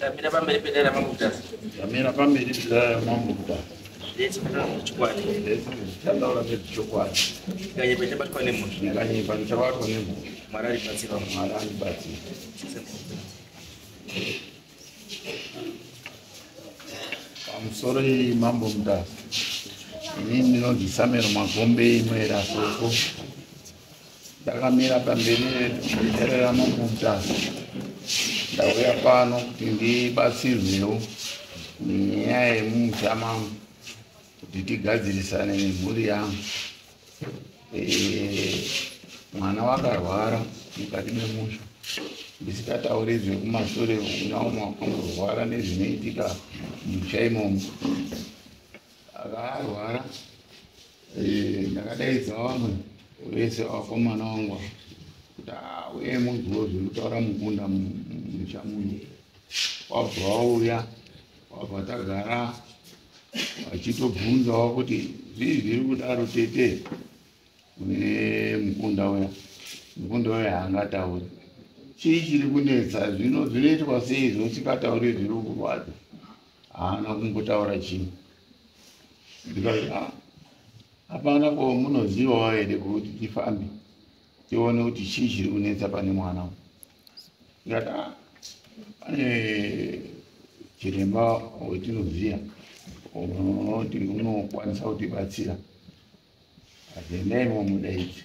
Ndamira pamberi pedare raMambo Mutasa. Ndamira pamberi pedare raMambo Mutasa. Ndechitaura chokwadi. Ndechitaura chokwadi. Ndikanyepa ndichabatwa nemhosva. Ndikanyepa ndichabatwa nemhosva. Mwari andibatsira. Mwari andibatsira. Pamusoro iyi Mambo Mutasa. Ini ndinonzi Samuel Magombe Imwera Soko. Ndakamira pamberi pedare raMambo Mutasa. Ndauya pano kuti ndibatsirwewo nenyaya yemumusha mangu kuti tigadzirisane nemhuri yangu. Mwana wakarwara mukati memusha, ndisikatauri zvekumashure unaumwe wakangorwara nezvinoitika mumusha imomo. Akarwara, ndakadaidza vamwe vese vakomana vangu kuti auye munzwewo zviri kutaura mukunda mumusha muno. Wabva wauya, wabva tagara vachitobvunzawo kuti zvii zviri kudaro tete kune mukunda uya. Mukunda uya haangatauri. Chii chiri kunetsa zvino zvinoitwa sei zvosikatauri zviri kurwadza? Haana kumbotaura chinhu. Ndikati hapana ko munozivawo here kuti tifambe tione kuti chii chiri kunetsa pane mwana uyu. Ndikati pane chiremba wetinoziya unoti unokwanisa kutibatsira. Endai momudaidza.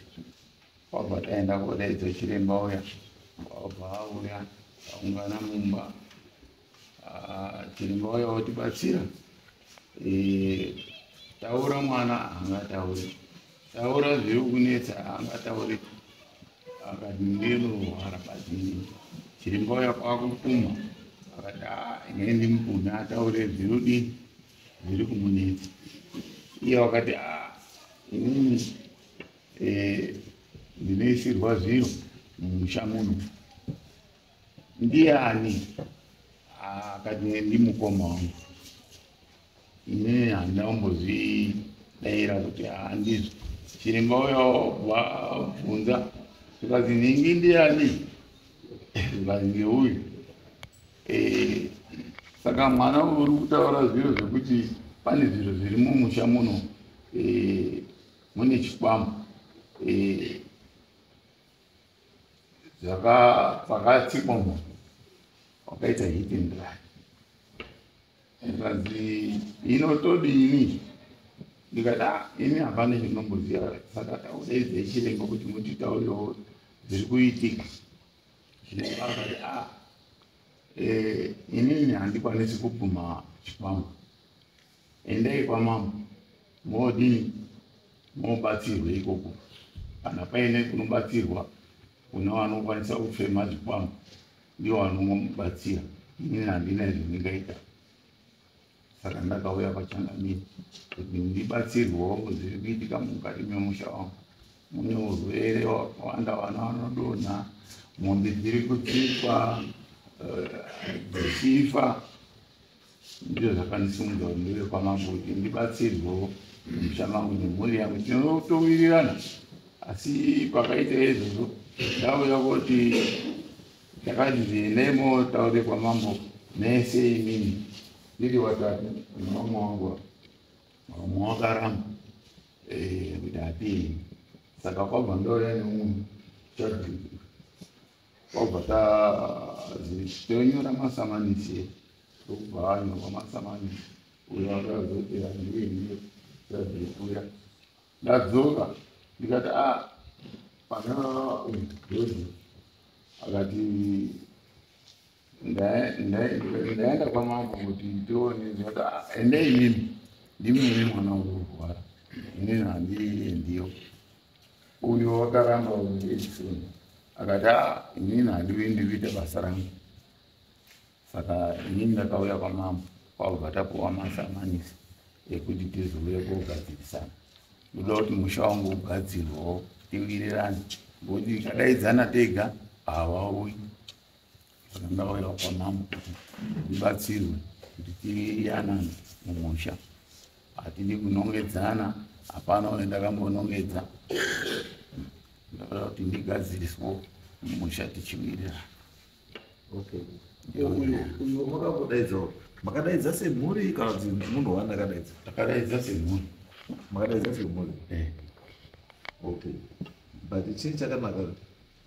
Wabva taenda kodaidza chiremba uya, wabva auya taungana mumba. Chiremba uya wotibatsira. Taura mwana haangatauri, taura zviri kunetsa haangatauri. Akati ndinorwara badini. Chiremba uya kwakupumha akati inini ndimupumhe ataure zviri zviri kumunetsa. Iye wakati inini ndinoisirwa zviro mumusha muno. Ndiani? Akati ndimukoma wangu. Inini handina kumbozvidaira kuti handizvo. Chiremba uya wabvunza zvikanzi nhingi ndiani? Zvikanzi ndeuyu. Saka mwana uri kutaura zviro zvekuti pane zviro zviri mumusha muno, mune chikwambo pakatsikwa munhu wakaita hit and run. Zvikanzi inotodini? Ndikati ini hapana chinomboziva, saka taudaidzai chiremba kuti mutitaurirewo zviri kuitika. Chiremba akati inini handikwanisi kupumha chikwambo, endai kwamambo modini mobatsirwe ikoko. Kana paine kunobatsirwa kune vanokwanisa kufema zvikwambo ndivo vanomubatsira, inini handina zvandingaita. Saka ndakauya pachangamire kuti ndibatsirwewo zviri kuitika mukati memusha wangu. Mune urwere wakawanda, vana vanodonha, mombe dziri kutsikwa dzichifa. Ndizvo zvakandisimudza kuti ndiuye kwamambo kuti ndibatsirwewo mumusha mangu nemhuri yangu. Tinotowirirana, asi pakaita izvozvo ndauya kuti takati endai motaure kwamambo mese imimi ndiri watatu nemamwe wangu. Vamwe wakaramba kuti hatiendi. Saka kwabva ndouya neumwe kwabva tonyora masamanisi, ndokubva vanyorwa masamanisi. Uyo akazoti handiendi uya. Ndadzoka ndikati pana uyu Jojo akati ndaenda kwamambo kuti tione. Ndikati endai imimi, ndimi mune mwana uri kurwara, inini handiendiyo. Uyo wakaramba uyu Edison akati inini handiendi kuita basa rangu. Saka inini ndakauya kwamambo kwabva tapuwa masamanisi ekuti tizouye kogadzirisana. Ndoda kuti musha wangu ugadzirwewo tiwirirane, ngokuti tikadaidzana tega havauyi. Saka ndauya kwamambo kuti ndibatsirwe kuti tiyanane mumusha. Hatidi kunongedzana, hapana uye ndakambonongedza. Ndoda kuti ndigadziriswewo mumusha tichiwirirana. Okay. Uyu makambodaidzawo, makadaidza semhuri kana kuti munhu wani akadaidza? Takadaidza semhuri. Makadaidza semhuri. Okay, but chii chakanaka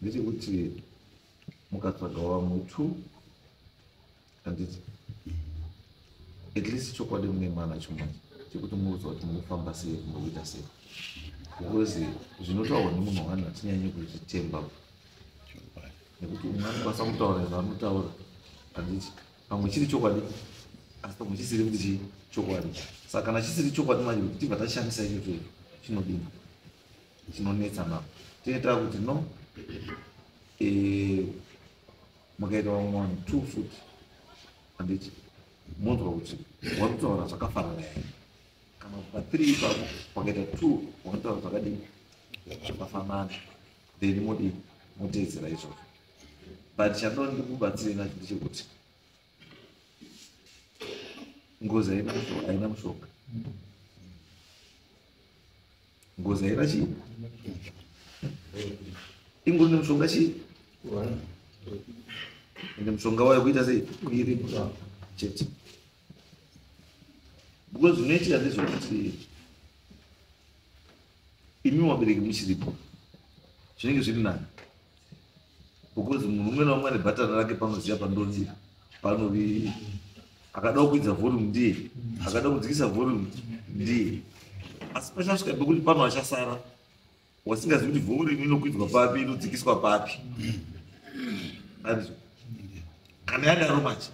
ndechekuti mukatsvaga vamwe two, handiti at least chokwadi mune mwana chimwe chekuti muudzwa kuti mukufamba sei, mukuita sei, because zvinotaurwa nemunhu wani hatinyanyi kuzvitemba, nekuti umwe anokwanisa kutaura zvaanotaura, handiti pamwe chiri chokwadi, asi pamwe chisiri kuti chii chokwadi. Saka kana chisiri chokwadi manje, kuti tibva tashandisa ichocho, chinodini, chinonetsa. Napo tinoita kuti no, mukaita vamwe vanhu two futi, handiti monzwa kuti wari kutaura zvakafanana here, kana pa3 ipapo pakaita two wanotaura zvakadini, zvakafanana, then modini, moteedzera izvozvo. But chandoda ndikubatsire nacho ndechekuti ngozi haina mushonga, haina mushonga. Ngozi haina chii, ingori nemushonga chii, ende mushonga wayo kuita sei, kuiripa chete, because zvinoitika ndezvekuti imi vabereki muchiripo zvinenge zviri nani, because munhu umwe naumwe ane bhatani rake panoziva pandodira panori. Akada kukwidza volume ndiye, akada kudzikisa volume ndiye. Asi pachasvika pekuti pano achasara wasingazivi kuti volume inokwidzwa papi, inodzikiswa papi, andizvo? Kana yadaro manje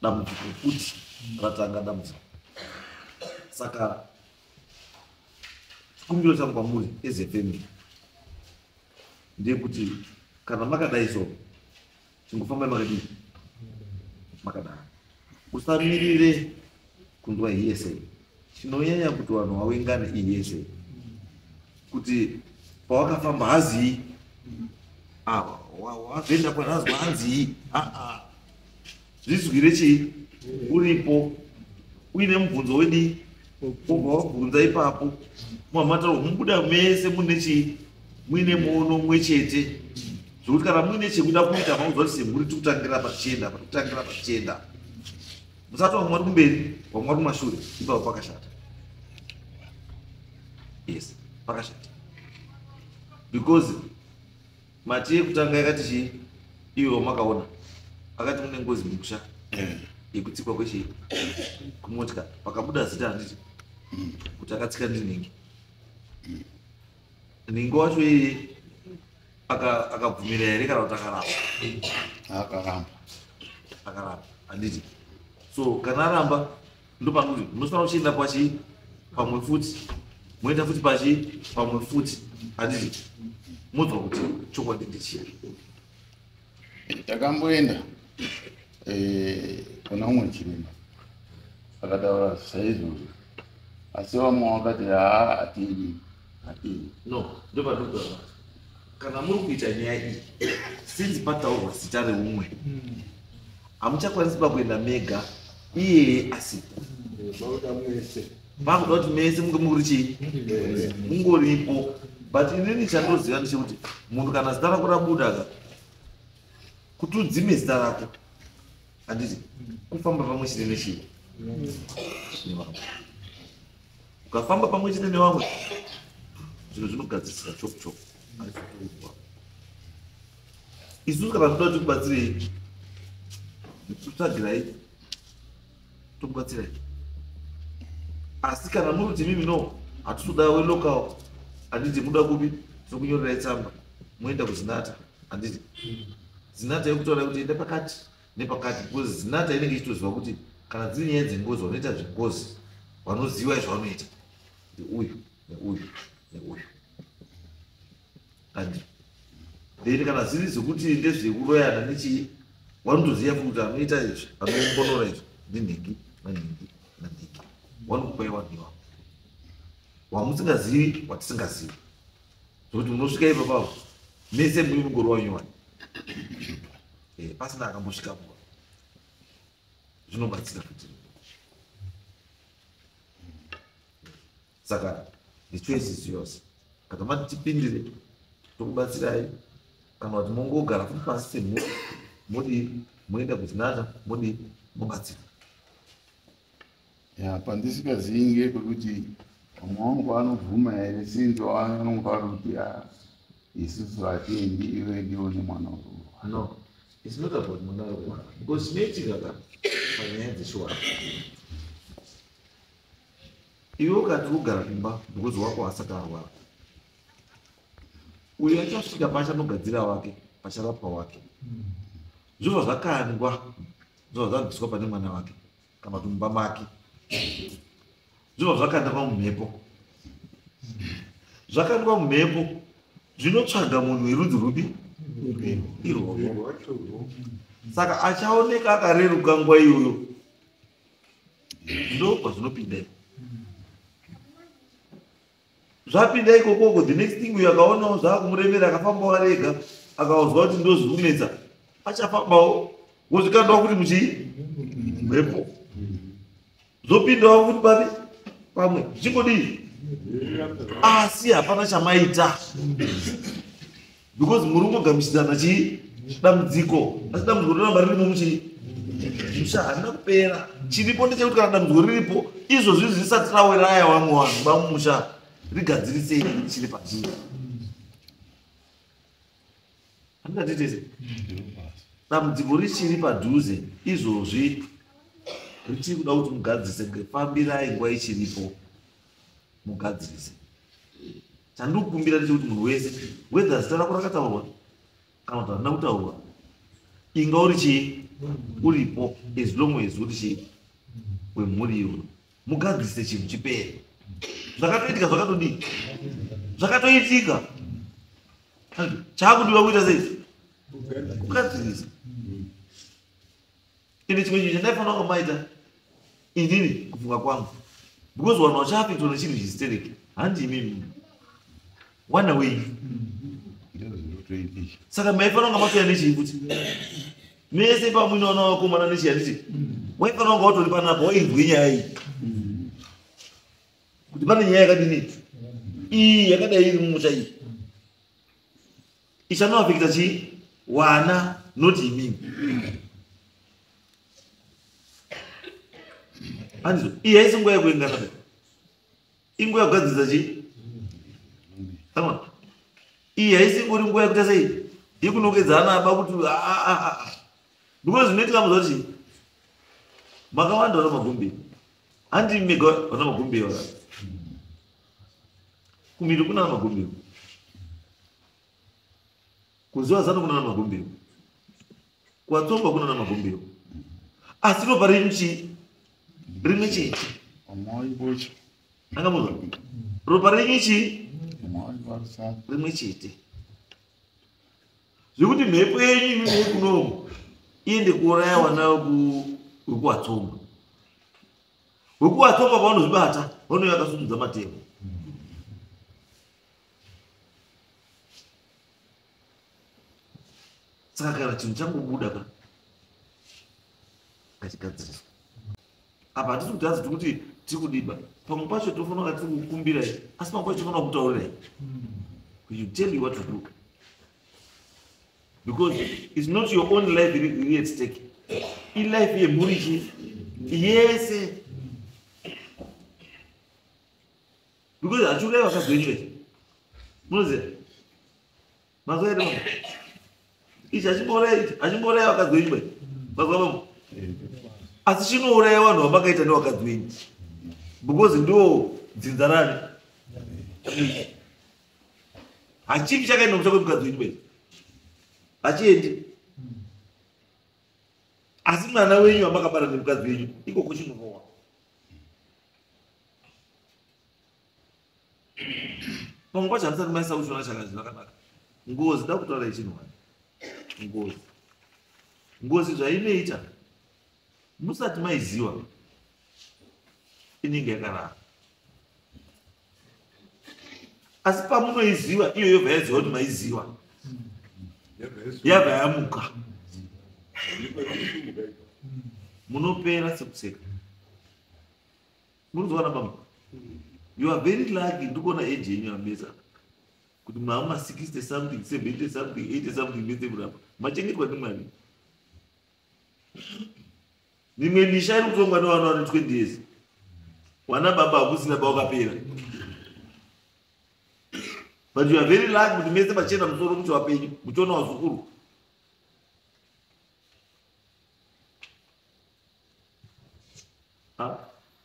dambudziko futi ratanga dambudziko. Saka chikumbiro changu kwamuri as a family ndeyekuti kana makadai so, chingofambai makadii, makadaro. Usamirire kunzwa hearsay. Chinonyanya kuti vanhu vawengane ihearsay, kuti pawakafamba hazii, wazvenda kwanazwa hanzii. Aa, zvizwire chii uripo, uine mubvunzo wedii, ubva wabvunza ipapo, mamataura, mubuda mese mune chii, muine muono mumwe chete, zvokuti kana muine chekuda kuita mauzwa kuti semhuri tikutangira apa tichienda apa, tikutangira apa tichienda apa. Musati vamwe vari kumberi, vamwe vari kumashure. Ipapo pakashata. Yes, pakashata, because mati yekutanga yakati chii, iwe makaona akati mune ngozi mukusha yekutsikwa kwechii, kumotya, pakabuda zita, handiti, kuti akatsika ndinhingi nhingi wacho iyeye akabvumira here kana kuti akaramba? Akaramba. Akaramba, handiti? So kana aramba, ndopanokuti munofanira kuchienda pachi pamwe futi, moenda futi pachi pamwe futi, handiti, monzwa kuti chokwadi ndechiya. Takamboenda kuna umwe chiremba, akataura saizvozvo, asi vamwe vakati haa, hatidi, hatidi. No, ndopandikutaura, kana muri kuita nyaya iyi, sinzi pataurwa zita reumwe, hamuchakwanisi pakuenda mega iyeye asipo. Makuda mese. Pakuda kuti mese munge muri chii, mungoripo. But inini chandoziva ndechekuti munhu kana zita rako rabuda ka, kuti udzime zita rako, handiti kufamba pamwe chete nechii, nevamwe. Ukafamba pamwe chete nevamwe, zvinhu zvinogadzirisika chop chop. Isusu kana toda kuti kubatsirei, totsvagirai, tokubatsirai. Asi kana muri kuti mimi no, hatisi kuda welocal, handiti muda kupi, tinokunyorerai tsamba, moenda kuZinatha, handiti Zinatha yekutaura kuti enda pakati nepakati, because Zinatha inenge ichitoziva kuti kana dziri nyaya dzengozi, vanoita zvengozi vanoziva zvavanoita ndeuyu, neuyu, neuyu. And then kana zviri zvekuti ndezvekuroyana nechii, vanotoziva futi kuti anoita izvi, anombonora izvi ndinhingi nanhingi nanhingi. Vanokupai vanhu ivavo wamusingazivi, watisingazivi, zvokuti munosvika ipapapo mese muri mugoro wanyowani, pasina akambosvikapo. Zvinobatsira futi. Saka the choice is yours. Kana mati tipindire, tokubatsirai. Kana kuti mongogara futi pasi semhuri, modii, moenda kuzinata, modii, mobatsira. Ya, pandisikazivi ngepekuti vamwe vangu vanobvuma here, sinzi vanongwara kuti isusu hatiendi, iwe ndiwo nemwana uri. No, it's not about mwana ari kurwara, because chinoitika ka panyaya dzeshuwa, iwe ukati ugara kumba because wako asati arwara, uyo achasvika paachanogadzira wake, pacharapwa wake, zvobva zvakandwa, zvobva zvabviswa pane mwana wake kana kuti mumba make, zvobva zvakandwa mumhepo. Zvakandwa mumhepo zvinotsvaga munhu werudzi rupi irworwo. Saka achaoneka akareruka nguva iyoyo, ndo kwazvinopinda. Zvapinda ikokoko, the next thing, uyo akaonawo zvaakumuremera, akafambawo ari ega, akauzwa kuti ndo zviri kunetsa, achafambawo, wozvikandawo kuti muchii mhepo, zvopindawo futi papi pamwe, zvichingodii, asi hapana chamaita because muri kungogamuchidzana chii dambudziko, asi dambudziko rinoramba ririmo muchii musha, harina kupera. Chiripo ndechekuti kana dambudziko riripo izvozvi zvisati rawiraya vamwe vanhu vamumusha, rigadzirisei chiri pachii. Handingatitese dambudziko richiri padhuze izvozvi, richiri kuda kuti mugadzirise. Fambirai nguva ichiripo, mugadzirise. Chandikukumbira ndechekuti munhu wese, whether zita rako rakataurwa kana kuti harina kutaurwa, inga uri chii, uripo, as long as uri chii wemhuri iyoyo, mugadzirise chinhu chipere. Zvakatoitika zvakatodii, zvakatoitika, chaakudiwa kuita sei? Kugadzirisa. Ende chimwe chinhu chandaifanira kunga maita inini, kufunga kwangu, because vanhu vachaafektwa nechinhu chistereki handi imimi, wana wenyu. Ndozvinotoitika. Saka maifanira kunga matoya nechii futi mese pamuinoona vakomana nechii, handiti waifanira kunga watori panapa, wainzwe nyaya iyi kuti pane nyaya yakadini iyi yakadai iri mumusha iyi ichanoafekta chii wana, not imimi. Handizvo? Iyi haisi nguva yekuengana pe, inguva yekugadzirisa chii. Come, iyi haisi ingori nguva yekuita sei, yekunokedzana aba kuti ah, ah, ah. Because zvinoitika muza kuti makawanda vana magombe, handi mega vana magombe vaka kumiro, kuna magombe kuziva zano, kuna magombe kwatsomba, kuna magombe, asi ropa renyu chii rimwe chete. Vamwe Angamuzwa ropa renyu chii vamwe varisana. Rimwe chete, zvekuti mhepo yenyu imimi yekunomu iende kuuraya wana wekuwatsomba. Wekuwatsomba pavanozvibata, vanouya vakasumudza matemo. Saka kana chinhu changobuda ka, ngachigadziriswa. Apa hatisi kuti hanzi tikuti tiri kudiba, pamwe pacho tofanira kunga tiri kukumbirai, asi pamwe pacho tofanira kutaurirai. We should tell you what to do because it's not your own life iri at stake, ilife yemhuri chi yese, because hachiurai vakadzi venyu vese. Munoziva mazuva edu ichi hachimbouraya vakadzi venyu vai mazuva mamwe, asi chinouraya vanhu vamakaita nevakadzi venyu, because ndo dzinza rani. Hachifi chakaenda musha kwemukadzi wenyu bai, hachiendi, asi mwana wenyu wamakabara nemukadzi wenyu ikoko chinonowa. Pamwe pacho handisati maisa kuchiona zvakanaka. Ngozi, da kutaura ichinhu wani, ngozi, ngozi zvainoita musati maiziwa, inenge yakarara, asi pamunoiziva iyo yobva yaziva kuti maiziva, yabva yamuka, munopera sekuseka. Munozwana baba, you are very lucky. Ndikuona age yenyu yamesa. Kuti mama 60 something, 70 something, 80 something mese murapa. Machengetwa ndiMwari. Mimwe misha iri kutongwa nevana vane 20 years. Wana baba hakusina bawakapera. But you are very lucky kuti mese machena musoro muchi wapenyu, muchiona wazukuru.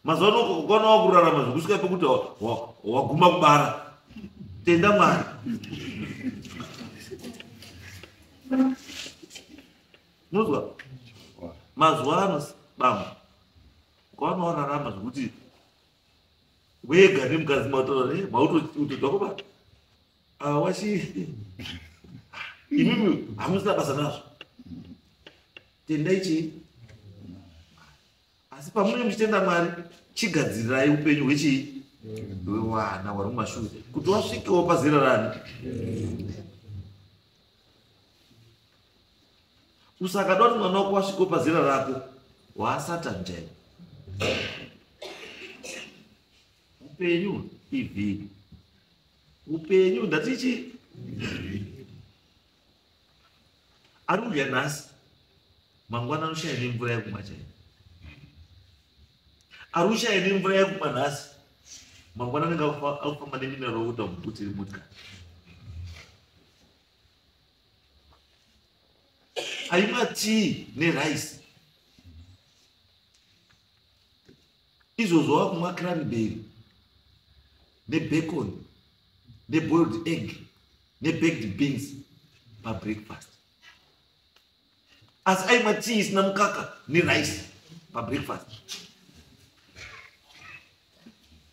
Mazuva ano ukaona wakurarama zvekusvika pekuti waguma kubara. Tenda Mwari. Unozwa? Mazuva ano bambo ukaona wararama zvekuti wega nemukadzi mataura mautoda kubata wachi imimi hamusina basa nazvo. Tendai chii? Asi pamunenge muchitenda Mwari, chigadzirirai upenyu hwechii? Hwewana wari mumashure kuti wasvikewo pazera rani. Usakada kuti mwana wako wasvikewo pazera rako, waasatani chaiwo. Upenyu ivhiki. Upenyu ndatichi ari kudya nhasi, mangwana anoshaya nemvura yekumwa chaiyo. Ari kushaya nemvura yekumwa nhasi, mangwana anenge akufamba neminero water mubuti remotikari. Aimwa tii nerice. Izvozvo wakumwa cranberry nebacon neboiled egg nebaked beans pabreakfast. Asi aimwa tii isina mukaka nerice pabreakfast.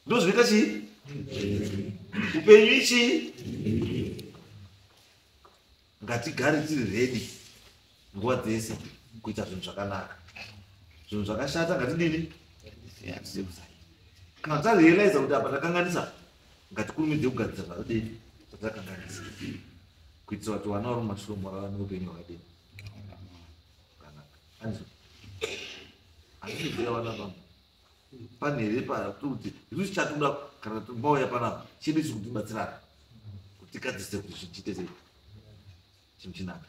Ndozvinoita chii? Upenyu ichii? Ngatigare tiri ready nguva dzese kuita zvinhu zvakanaka. Zvinhu zvakashata ngatidini? Kana tarealiza kuti apa takanganisa, ngatikurumidze kugadzira zvakadini zvatakanganisa, kuitira kuti vana vari mumashure vararame upenyu hwakadini hwakanaka. Handinoziva vana vangu pane here pakuti isusu chatoda kana mbauya panapa chedu isu kutibatsirana kuti tigadzise kuti zvinhu chiite sei, chinhu chinaka.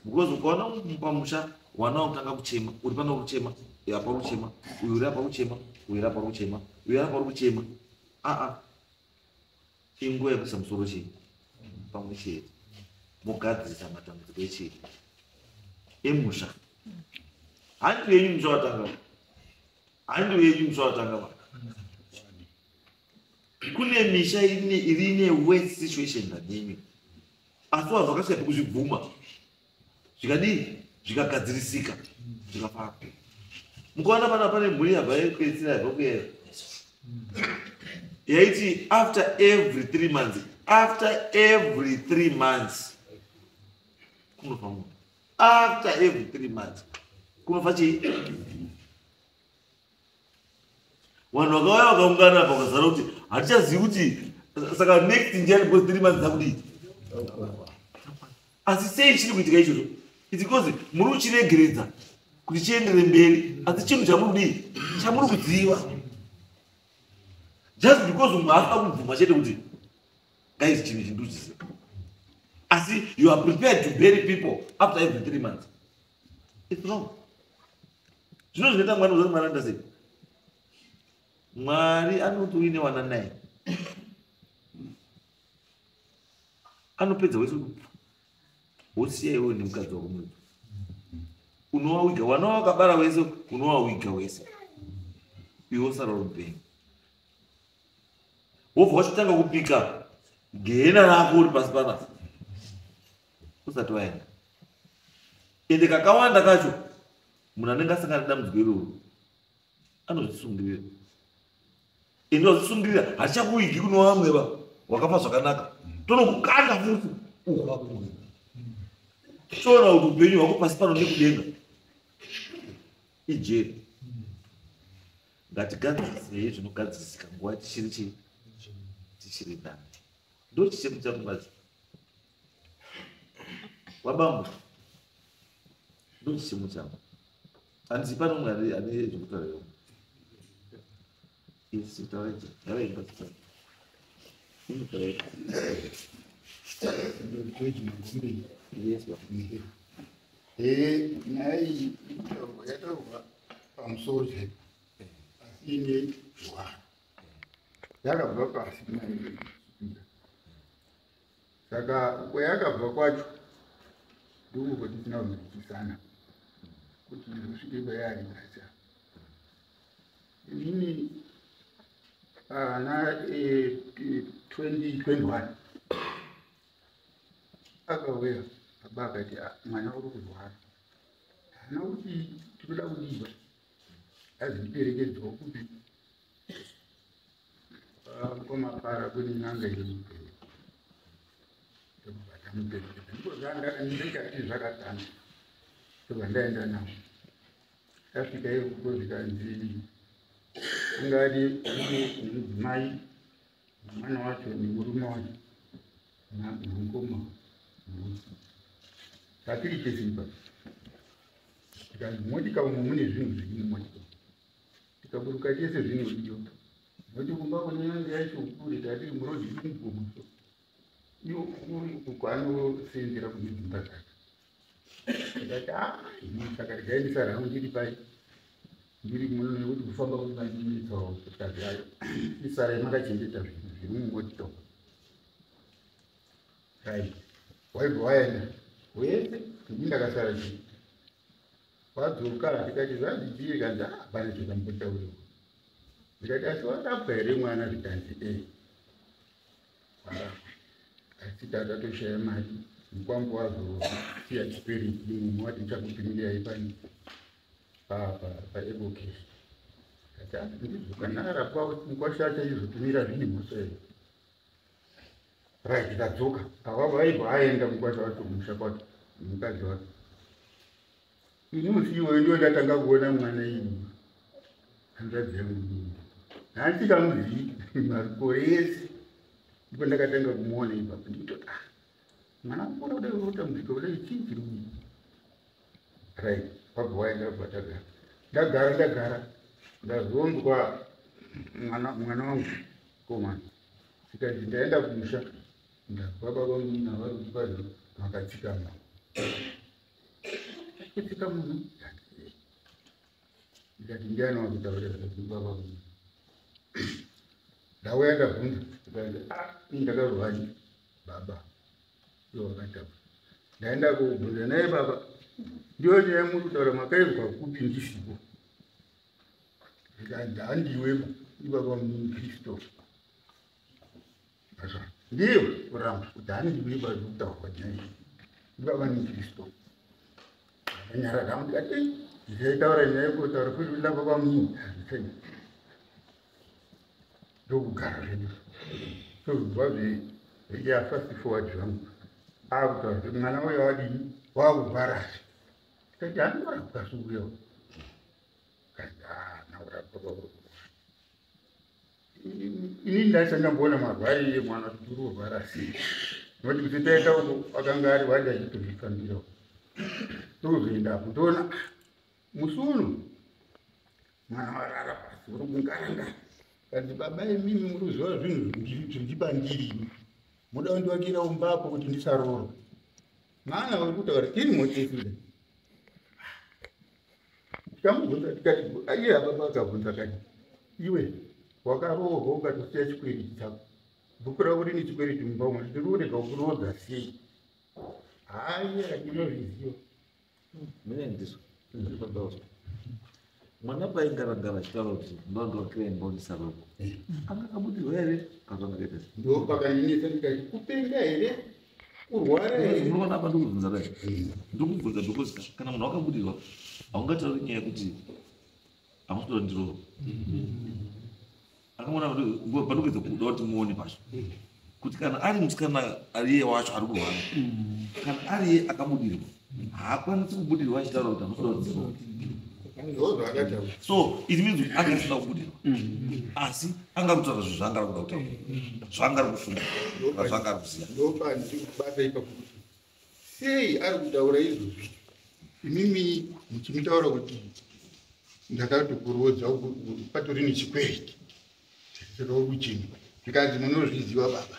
Because ukaona pamusha wana wakutanga kuchema, uri pano kuchema, uyu apa kuchema, uyu uri apa kuchema, uyu uri apa kuchema, uyu apa uri kuchema. Inguva yekuisa musoro chii pamwe chete, mogadzirisa matambudziko echii emusha. Handi yenyu musha watanga, handi yenyu musha watanga. Kune misha iri ine worse situation than yenyu, asi vanhu vakasvika pekuzvibvuma zvikadii, zvikagadzirisika, zvikafamba. Mukaona pana pane mhuri yabva yekuedzera yabva kuyera yaiti after every 3 months, after every 3 months kunofa munhu. After every 3 months kunofa chii? Vanhu vakauya vakaungana apa vakazara kuti hatichazivi kuti saka next ndiani, because 3 months dzakudii. Asi sei chiri kuitika ichocho? It's because muri kuchiregeredza kuti chiendere mberi, asi chinhu chamuri kudii, chamuri kuziva. Just because umwe haasina kubvuma chete kuti guys chinhu ichi ndikuchiziva, asi you are prepared to bury people after every 3 months. It's wrong. Zvino zvinoita Mwari uzoti Mwari anoita sei? Mwari anoti uine wana 9, anopedza wese wosiya iwe nemukadzi wako mudzi, unowawiga wana wakabara wese, unowawiga wese, iwe wosara uri mupenyu, wobva wachitanga kupika gehena rako uri pasi panapa usati waenda. Ende kakawanda kacho munhu anenge asangana nedambudziko iroro anozvisungirira. Ende wazvisungirira hatichakuigi kuno vamwe va wakafa zvakanaka, tonokukanda futi uku toona kuti upenyu hwako pasi pano nekudenga ijeri. Ngatigadzirisei zvinogadzirisika nguva tichiri chii, tichiri nani. Ndo chichemo changu badzi wabambo, ndo chichemo changu. Handisi pano umwe ane zvekutaura. Nyaya iyi yataurwa pamusoro chaipo asi ine rwaro yakabva pasi saka kwayakabva kwacho ndiko kwatisina kunzwisisana kuti izosvike kwayari nhasi. Inini ana 2021 akauya baba akati mwana uri kurwara, haana kuti tinoda kudiwa, azindiperekedzwa kupi kwamapara kune n'anga iri muperekedza ndobva tamuperekedza, ndiko ndikati zvakatanga ndobva ndaenda nawo. Tasvika ikoko zvikanzi ungari mudzimai nemwana wacho nemurume wacho namukoma tatiri tese ipapo, tikanzi motika umu mune zvinhu zviri mumotika, tikaburuka tese zvinodiwa noti kumba kune n'anga yacho kure tatiri murodhi iri mugomo so iyo kuri uku kwaanoseenzera kune dzimba dzake. Ndikati ini saka regai ndisare hangu ndiri pai ndiri muno nekuti kufamba kunandinetsawo tikazi ayo isare makachengeta zvinhu zviri mumotika umu. Right, waibva waenda wese ini ndakasara chii wadzoka ndikati zvanzi chii kanzi hapana chakambotauriwa. Ndikati asi warapwa here mwana zvikanzi warapwa asi tatatoshaya mari mukwambo wazosiya chikwereti mumwe wati ndichakutumirai pani paEcoCash. Kati ndizvo kana arapwa mukwasha achachizotumira zvine mhosva here. Right, ndadzoka avavo aibva aenda mukwasha wacho kumusha kwake mukadzi wake. Ini musi iwoyo ndiwo ndatanga kuona mwana iyi hanzvadzi yangu handisikamuzivi makore ese ndipo ndakatanga kumuona ipapo ndikutoti mwana kukura kudai unotambudzika kudai chii chiri kuii. Right, wabva waenda wabva tagara ndagara ndazonzwa mwana wangu komana zvikanzi ndaenda kumusha ndabva baba munina vari kupazi makatsika munhu kutsika munhu ndikati ndiani wakutaurira zvikati baba munina. Ndauya ndabvunza zvikanzi ini ndakarwani baba iwo wakataura. Ndaenda kubvunza naye baba ndiyo nyaya muri kutaura makaizwa kupi ndisipo. Zvikanzi handiweba ibaba munini Christopher ndiyo kuramba kuti handiweba zvekutaurwa nyaya iyi ibaba ni Christopher. Ndakanyarara ndikati ndichaitaura nyaya yekutaura kuti nda baba munini hazvichai ndokugara zvedu tozobva zveya fast forward zvangu akutaura kuti mwana uyo wadini wakurwarazve. Tikati handorapwa suuyo kanzi naurapwa kwauri kurwara. Ini ndasandamboona marwarire mwana kuti uri kurwara sei nokuti kuti taenda uko akanga ari wadi achitozvifambirawo. Tozoendapo toona musi uno mwana warara pasi uri kungarangara. Kanzi baba imimi muri kuziva zvinhu zviri pandiri muda kundivakira umbapo kuti ndisaroorwa. Mwana uri kutaura tiri motesida. Tikamubvunza tikati iye baba akabvunza akati iwe wakaroorwa ukatosiya chikwereti chako bhuku rako rine chikwereti mumba umo tiri kurega kuroodza sei? Hayi atinozviziva. Mine ndizvo mwana paingarangara achitaura kuti ndondovakira imba ndisaroko anga akabudirwa here kana akaita sei? Ndo pakandinetsa ndikati kupenga here kurwara here? Munoona apa ndikubvunza dai ndikubvunza because kana munhu wakabudirwa haungatauri nyaya yekuti hamusi ndiro akaona pandokuedza kuda kuti muone pacho kuti kana ari musikana ariye wacho ari kurwara kana ariye akabudirwa haakwanisi kubudirwa achitaura kuti hamusi ndiro. Ndozvaakataura. So it means kuti anga asina kubudirwa asi anga kutaura zvinhu zvaanga ari kuda kutaura zvaanga ari kufunga kana zvaanga ari kuziva. Ndopandiri kubata ipapo kuti sei ari kutaura izvozvi imimi muchimutaura kuti ndakatokuroodza patori nechikwereti saka uri kuchema. Zvikanzi munozviziva baba.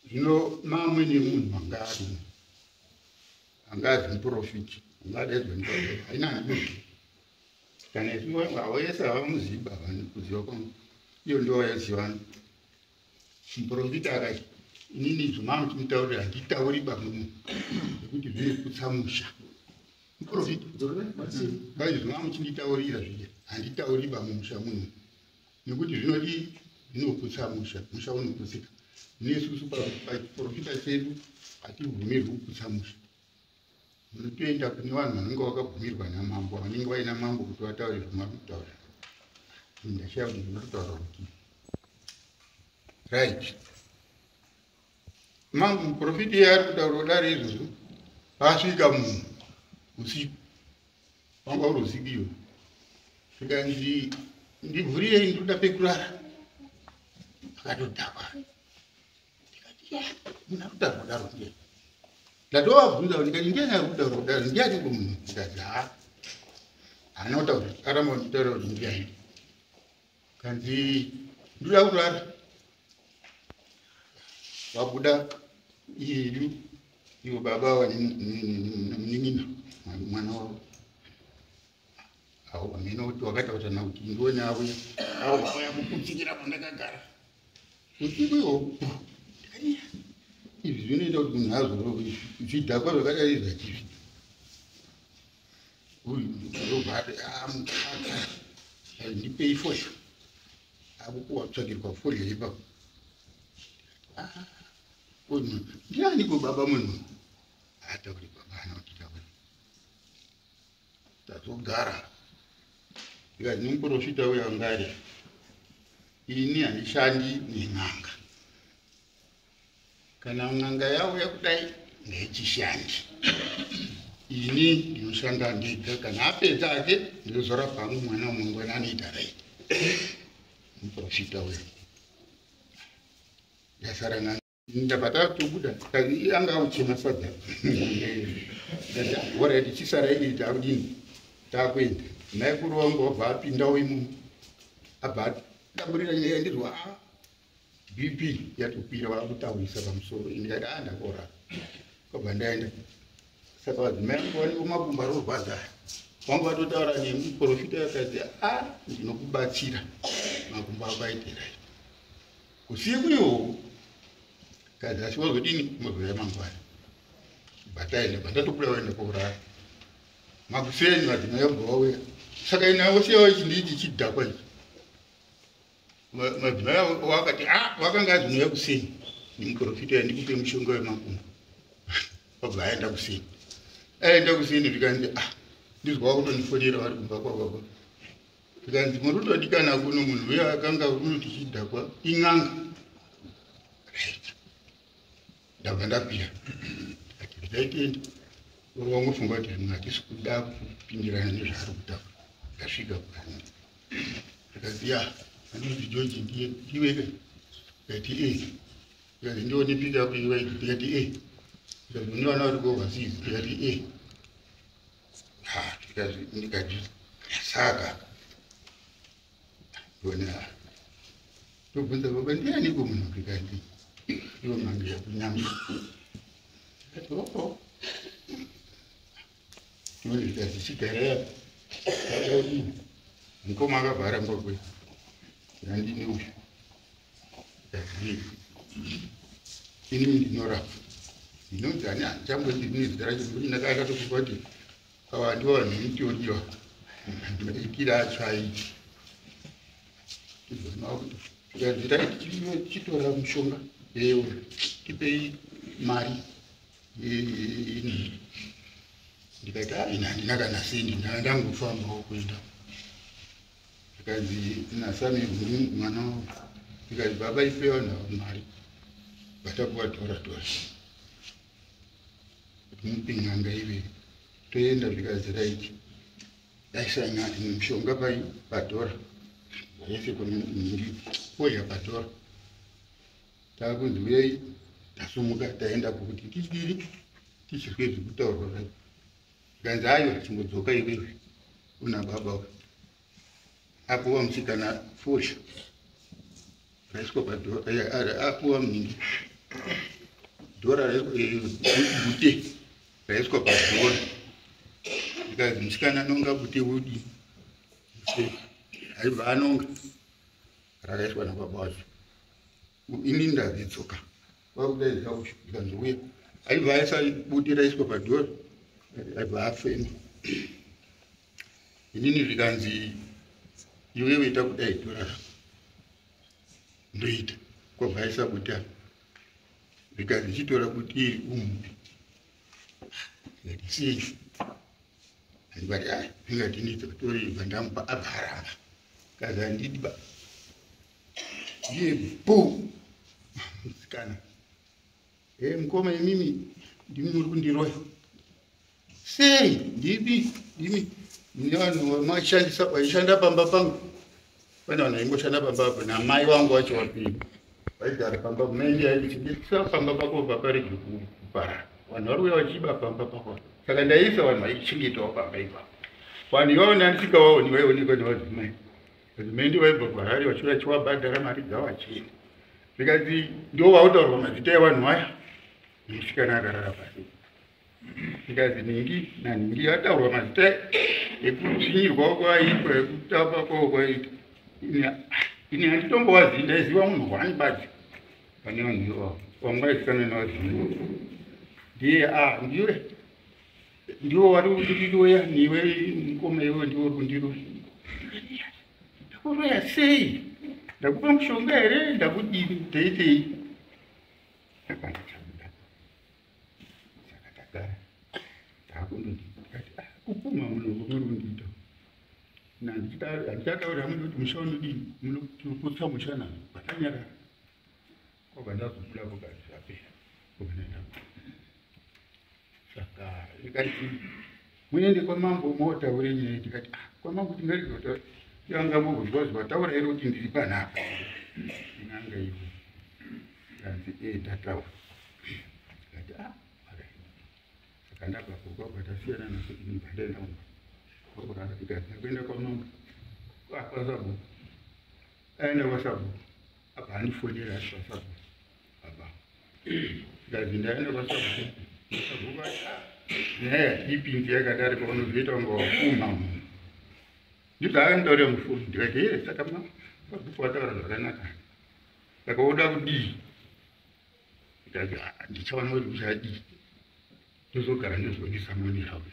Zvino mamwe nemunhu anga arimo anga azi muprofiti anga adaidzwa ndiBaba haina handimuzivi kana isu vese havamuzivi baba kuziva kwangu iyo ndo vaizivana. Muprofita akati inini izvo mamuchimutaurira handitauri baba munhu nekuti zvinoputsa musha. Muprofita izvo mamuchinditaurira zviya handitauri baba musha munhu nekuti zvinodii zvinoputsa musha, musha unoputsika. Nesusu pachiprofita chedu hatibvumirwi kuputsa musha. Munotoenda kune vanhu vanenge vakabvumirwa namambo, vanenge vaina mambo kuti vataure zvamuri. Ndashaya kuti ndinototaura kuti right. Mambo muprofita iye ari kutaura kudari izvozvo, asvika munhu usiku, wanga uri usiku iwo, zvikanzi ndivhurirei ndinoda pekurara. Akatodhakwa. Ndikati ya, munhu ari kutaura kudaro ndiye. Ndatovabvunza kuti ndikati ndiani ari kutaura kudaro, ndiani munhu? Ndikati haa, haana kutaura, aramba kunditaura kuti ndiani. Kanzi ndoda kurara. Vabuda iyeyu ivo baba nemunin'ina mwana wavo. Awo amene kuti wakataura kuti ndione auya awo auya kukutsikira pandakagara. Usiku iwowo ndikati izvi zvinoita kuti munhu azorove zvidhakwa zvakadai izvi hachizvi. Uyu ndobva ati ndipei fodya. Akupuwa kutsvagirwa fodya ipapo. Uyu ndianiko baba munhu? Atauri baba haana kutitaura. Tazogara. Ndikati nemuprofita uya anga ari ini handishandi nen'anga. Kana n'anga yauya kudai ndeichishandi. Ini ndinoshanda ndega, kana apedza ake ndinozorapa hangu mwana mangwana anoita right. Muprofita uya. Ndasara n'anga. Ndabva tatobuda anga auchema sadza. Ndati alright chisara iri takudini takuenda. Maikuru wangu wabva apindawo imomo. Abva adamburira nyaya ndizwa BP yatokwira vakutaurisa pamusoro. Ndikati ndakorara. Kwabva ndaenda. Saka vadzimai vangu vanenge makumbo ari kurwadza. Vangu vatotaura nemuprofita akati ndinokubatsira makumbo ako aite right. Usiku iwowo kazi asi wazodini muzouya mangwana. Bataenda bandatobuda waenda kourara. Makuseni vadzimai vabva vauya. Saka ina vosiya ichi chidhakwa ichi. Madzimai wakati wakanga azinouya kuseni nemuprofita ndikupe mushonga wemakumbo. Wabva aenda kuseni. Aenda kuseni zvikanzi ndizwa wakutondifonera vari kumba kwababa. Zvikanzi muri kutodikana kuno munhu uya akanga unoti chidhakwa in'anga. Right. Ndabva ndakwira. Ndikati ndaitenda. Uri wangofunga kuti hatisi kuda kupindirana nezvaari kutaura. Ndasvika kukani. Zvikanzi ya, anonzi George ndiye ndiweke. Ndikati Ndikati ndione pickup iwe. Ndikati Ndikati une vana vari kuoverseas. Ndikati ndikati saka ndione ndobvunza baba ndianiko munhu? Ndikati iwo mhando yakunyama. Ndikati oo ndione zvikanzi chigarai apa. Akadini mukoma akabva aramba kuuya ndandine uyu. Ndikati ini ndinorapa ndinonzi ani handichamboti ndine zita racho nekuti ndakanga ndatofunga kuti ava ndivo vanhu vemuteoriwa maitiro acho aiti. Zvikanzi tichitora mushonga tipei mari. Ndikati ini handina kana sendi, ndangofambawo kuenda. Zvikanzi nasami mwana wangu. Ndikati baba ipei vanhu ava mari vatapuwa dhora dhora kuti mupe n'anga ive toenda. Zvikanzi right, daisa mushonga pai padhora yese kuoya padhora. Takunzi uyai, tasumuka taenda kuti tichiri tichizwe zvekutaurwa zvacho. Zvikanzi aiwa chimbodzoka iwewe una baba uyu. Apuwa musikana fosha raiswa padhora, apuwa mhingi dhora bute raiswa padhora. Ndikazi musikana anonga bute wodii, aibva anonga rakaiswa nababa wacho. Ini ndazidzoka kwakudaidza ushu, ndikanzouya aibva aisa bute raiswa padhora, aibva afema. Inini zvikanzi iwewe ita kudai dhora rako, ndoita kwabva aisa bute apa. Zvikanzi chitora bute iri umupe. Ndikati sei? Ndikati ai ndingati nditori ibva ndamupa, abva aramba. Kazi handidi ba. Ndiye bu musikana, e mukoma, imimi ndimi muri kundiroya sei? Ndimi ndimi mune vanhu vamashandisa vaishanda pamba pangu. Pane vanhu vaimboshanda pamba apo namai vangu vacho vapenyu vaigara pamba. Mai aindichengetesa pamba pako paparege kuparara, vanhu vari kuuya vachiba pamba pako. Saka ndaisa vanhu vaichengetawo pamba ipapo. Vanhu ivavo ndandisingavaoni, vaionekwa nevadzimai. Vadzimai ndi vaibva kuHarare vachiuya chiwabhadhara mari dzavo vachienda. Zvikanzi ndo vautaurwa mazita evanhu vaya nemusikana akarara pasi. Zvikanzi nhingi nanhingi ataurwa mazita ekutsvinyirwa kwaiitwa, ekutapa kwavo kwaiitwa. Ini handitombovazivi, ndaiziva munhu hwani badzi pane vanhu ivavo vamwe vaizikanwa nevadzimai. Ndiye a ndiwe ndiwo wari kundiroya, niwe mukoma, iwe ndiwe uri kundiroya. Ndakuroya sei? Ndakupa mushonga here? Ndakudini? Ndaitei? Hapana chabuda. Saka tagara taakundoti, ndikati ah, kupumha muno muri kundiita handichatauri hamwe kuti musha unodini, munoputsa musha nazvo. Patanyarara kwabva ndazobuda kugari zvapera kwabva ndaenda. Saka ndikati muende kwamambo motaure nyaya. Ndikati ah, kwamambo tingarizota yangambobvunzwa zvataura here kuti ndiri panapa inanga iwe? Kanzi e ndataura. Ndikati ah, alright. Saka ndabvapo kwabva tasiyana naso, ndibva ndaenda kumba kwakurara. Ndikati ndakuenda kwamambo kwasabhuku. Aenda kwasabhuku apa andifonera ari kwasabhuku baba. Ndikazi ndaenda kwasabhuku. Sabhuku ati ah, nyaya ipinzi yakadari paunozoita kunge wapumha munhu. Ndibva akanditaurira mufoni. Ndikati here, saka sabhuku wataura zvakanaka, saka woda kudii? Ndikati ah, ndichaona kuti uchadii, ndozogara ndozondisamonera uyu.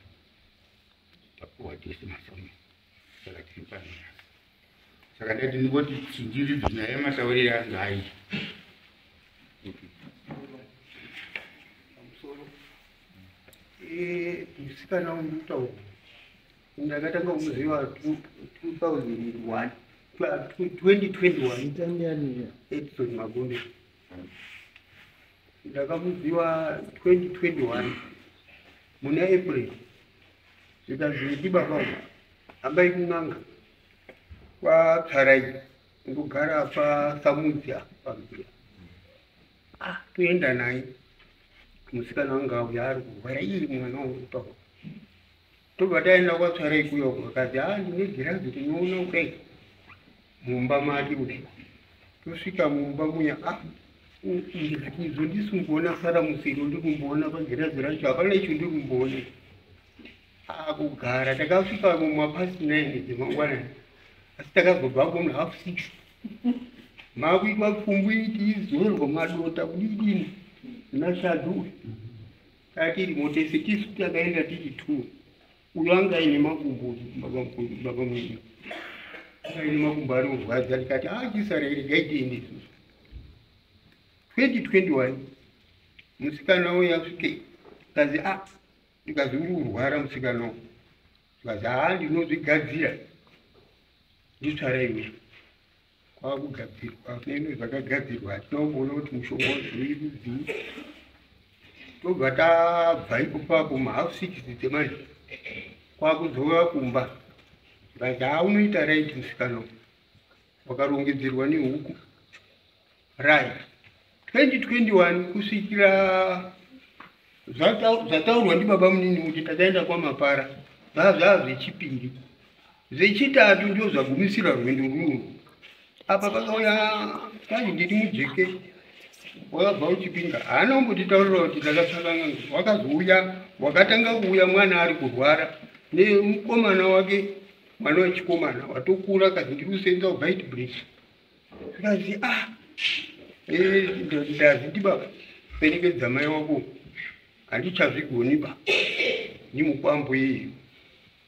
Tapuwa tese masamoni, saka tiri pano. Saka ndati ndingoti chinjiridzi nyaya yematauriro anga aita. Pamusoro, musikana wandikutaura ndakatanga kumuziva 2001, 2021, Edson Magombe. Ndakamuziva 2021 muna April. Zvikanzi ndibaba hambai kun'anga kwaTsarai, ndogara paSamudzi pambira. Ah, toenda naye musikana wanga auya ari kurwara ii mwana wangu. Tobva taenda kwaTsarai kuya, akati a ndine girazi tinoona kudai mumba make kudai. Tosvika mumba muya, a ndikati izvo ndisi kumboona saramusiro, ndiri kumboona pagirazi racho hapana icho ndiri kumboona. Akugara takasvika mumapast 9 dzemangwanani, asi takazobva kuno 6:30, makuitwa pfumbu tiizorwa madota kudidini nashadhu. Tatiri motese tisu takaenda tiri two. Uyo anga aine makumbo, baba munini aine makumbo ari kurwadza. Ndikati achisara regai tiende isusu. 2021 musikana uyu asvike kazi a ndikazi uri kurwara musikana uyu. Ndikazi haa ndinozvigadzira, nditsvarai uya. Kwakugadzirwa neno zvakagadzirwa, hatina kumboona kuti mushonga wacho rudzii. Tobva tabva ipopapo ma6:30 dzemanje kwakudzoka kumba. Ndikati haa unoita right musikana uyu, wakarongedzerwa nehuku right. 2021 kusvikira zvataurwa ndibaba munini kuti takaenda kwaMapara zvazvaa zvechipiri. Zvechitatu ndio zvagumisira rwendo runo. Apa pakauya kwanzi ndiri mujeke wakabva uchipinga, haana kumbotitaurira kuti ndakatsvaka n'anga. Wakazouya, wakatanga kuuya mwana ari kurwara nemukomana wake, mwana wechikomana watokura, kazi ndiri kusenza kuBeitbridge. Zvikanzi ah, ndazi ndibaba perekedza mai wako, handichazvigoni ba, ni mukwambo iyeyo.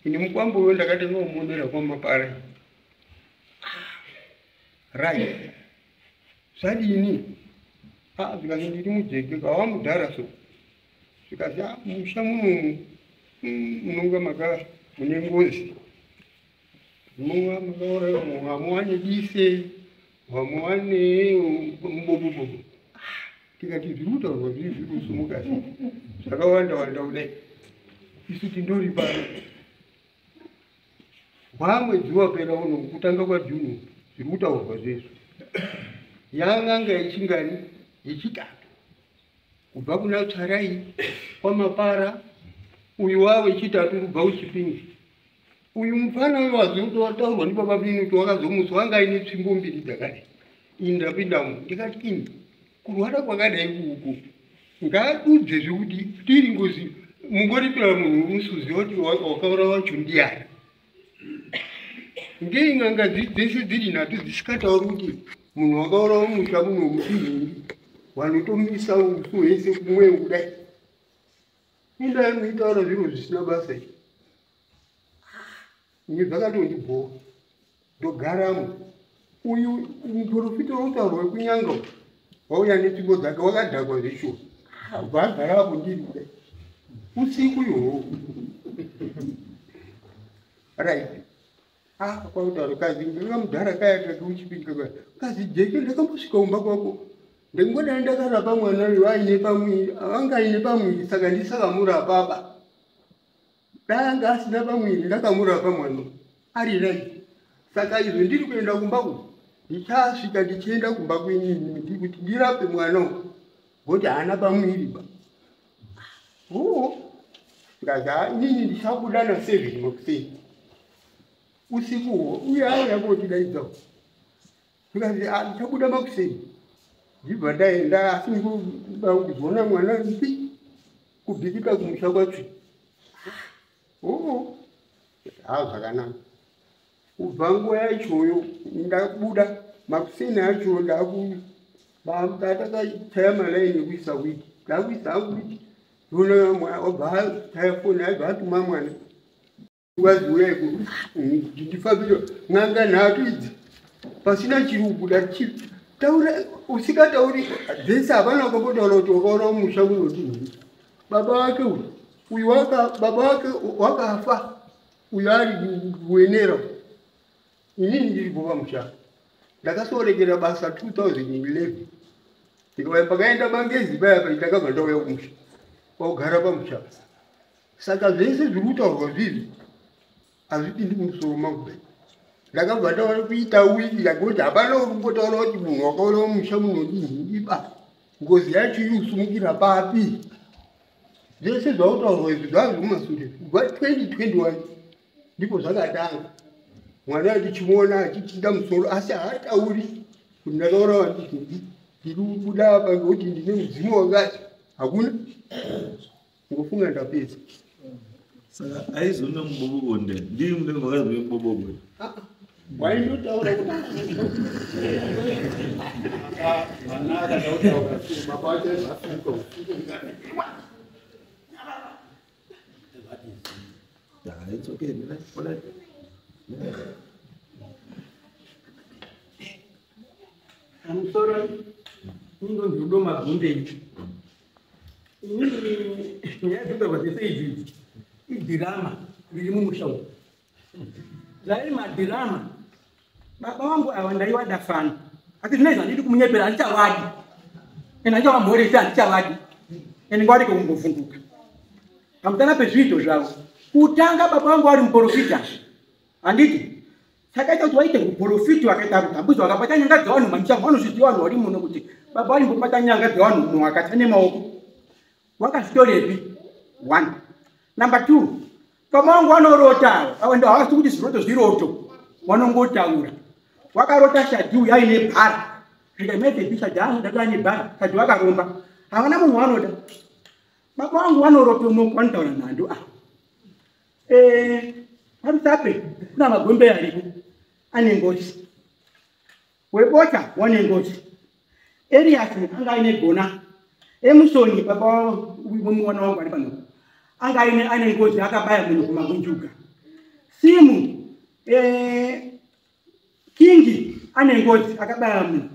Ini mukwambo uyo ndakatanga kumuonera kwamapara. Right, zvadini? Ah, zvikanzi ndiri mujeke kawamudhara so. Zvikanzi ah, musha munomu munonga maka mune ngozi, munonga makauraiwa vamwe dise, vamwe vane mubobobobo. Tikati zviri kutaurwa zviri zviri kusumuka zvakawanda wanda kudai, isu tindori pano. Hwamwedzi wapera uno kutanga kwaJuni zviri kutaurwa zvezvo. Yan'anga yechingani yechitatu kubva kuna Tsvarai kwaMapara, uyu wawechitatu kubva kuChipinge. Uyu mufana uyu wazotaurwa ndibaba Pini kuti wakazomutswa anga aine tsvimbo mbiri dzakadai. Ini ndapindamo ndikati ini kurwara kwakadai uku ngadudze zvekuti tiri ngozi, mungoripira munhu musuziva kuti wakaura wacho ndiani. Ngei n'anga dzese dziri nhatu dzisikatauri kuti munhu wakaurawa musha muno mudinhingi, vanotomisa usu hwese kumwe kudai. Indai muitaura zviro zvisina basa izvi. Ini zvakatondibhowa, ndogaramo. Uyu muprofita wotaurwa wekunyanga wauya netsvimbo dzake wakadhakwa zveshuwa, bva agara apo ndiri kudai usiku ihoho. Right, ah, kwakutaura kazi ndakamudhara kaya kake uchipinga kaya kazi jeke, ndakambosvika kumba kwako ndingodai ndakarapa mwana uyu aine pamwiri, anga aine pamwiri, saka ndisakamurapa ba. Dai anga asina pamwiri ndakamurapa mwana ari right. Saka izvo ndiri kuenda kumba ku ndichasvika ndichienda kumba kwenyu kuti ndirape mwana uyu ngokuti haana pamwiri ba. Oo, ndikazi inini ndichabuda na7 makuseni usiku uye auya kotidaidzawo. Ndikazi ndichabuda makuseni ndibva ndaenda, asi ndikuda kuzoona mwana mbi kubhikika kumusha kwacho. Oo, ha, zvakanaka. Kubva nguva yachoyo ndabuda makuseni acho, ndaku patakachaya malaini ekuisa wiki, ndakuisa hangu wiki, ndiona wabva achaya foni, aibva atuma mwana wazi uyai ndifambire n'anga nhatu idzi pasina chiri kubuda. Taura usikatauri dzese, hapana wakambotaura kuti wakaura musha kunodini. Baba wake uyu uyu waka baba wake wakafa, uyu ari kuenera, inini ndiripo pamusha. Ndakasorekera basa 2011, ndikauya pakaenda mangezi paya pa, ndakabva ndauya kumusha kwakugara pamusha. Saka zvese zviri kutaurwa zvizvi hazvipindi mumusoro mangu. Ndakabva ndaona kuita wiki ngekuti hapana uri kumbotaura kuti munhu wakaona musha munodini iba, ngozi yacho iri kusumukira papi. Zvese zvautaurwa izvi zvava zvekumasure kubva 2021 ndipo zvakatanga. Mwana ndichimuona achichinda musoro, asi haatauri kuti ndakaurawa ndizvindi, ndiri kubuda apa ngekuti ndine mudzimu wakati, hakuna. Ngofunga ndapedza. Saka aizona mubobobo nde ndiri munenge makazwe mubobobo? Waindotaura kuti mwana akatautaura baba wacho aibva usiku. Ah, it's okay. Alright. Pamusoro, indonzi Rudo Magundei. Inini nyaya dzinotaurwa dzese idzi idhirama riri mumusha umu, zvairi madhirama. Baba vangu ava ndaiwada fana, asi zvino izvi handidi kumunyepera, handichavadi ende handichavamhoresi, handichavadi ende ngawarege kungovhunduka pamusana pezviito zvavo. Kutanga baba vangu vari muprofita, handiti? Chakaita kuti vaite uprofiti, vakaita rutambudzo, vakabata nyanga dzevanhu mamusha. Vanozviziva vanhu vari muno kuti baba vaimbobata nyanga dzevanhu munhu akatya nemaoko. Wakazvitorepi? One. Number two, Baba vangu vanorota ava ndo havasi kuti zviroto zviroto, vanongotaura. Wakarota Shadhi uyu aine bhara, zvika message Shadhi anoda aine bhara, Shadhi wakaromba, havana munhu wanoda. Baba vangu vanorotomoka, vanotaura nhando ava. Parusape kuna magombe aripo ane ngozi, webocha wane ngozi, Elias anga aine gona, Emusoni baba mwana wangu ari pano anga aine ngozi, akabaya munhu kumagunjuga. Simu Kingi ane ngozi, akabaya munhu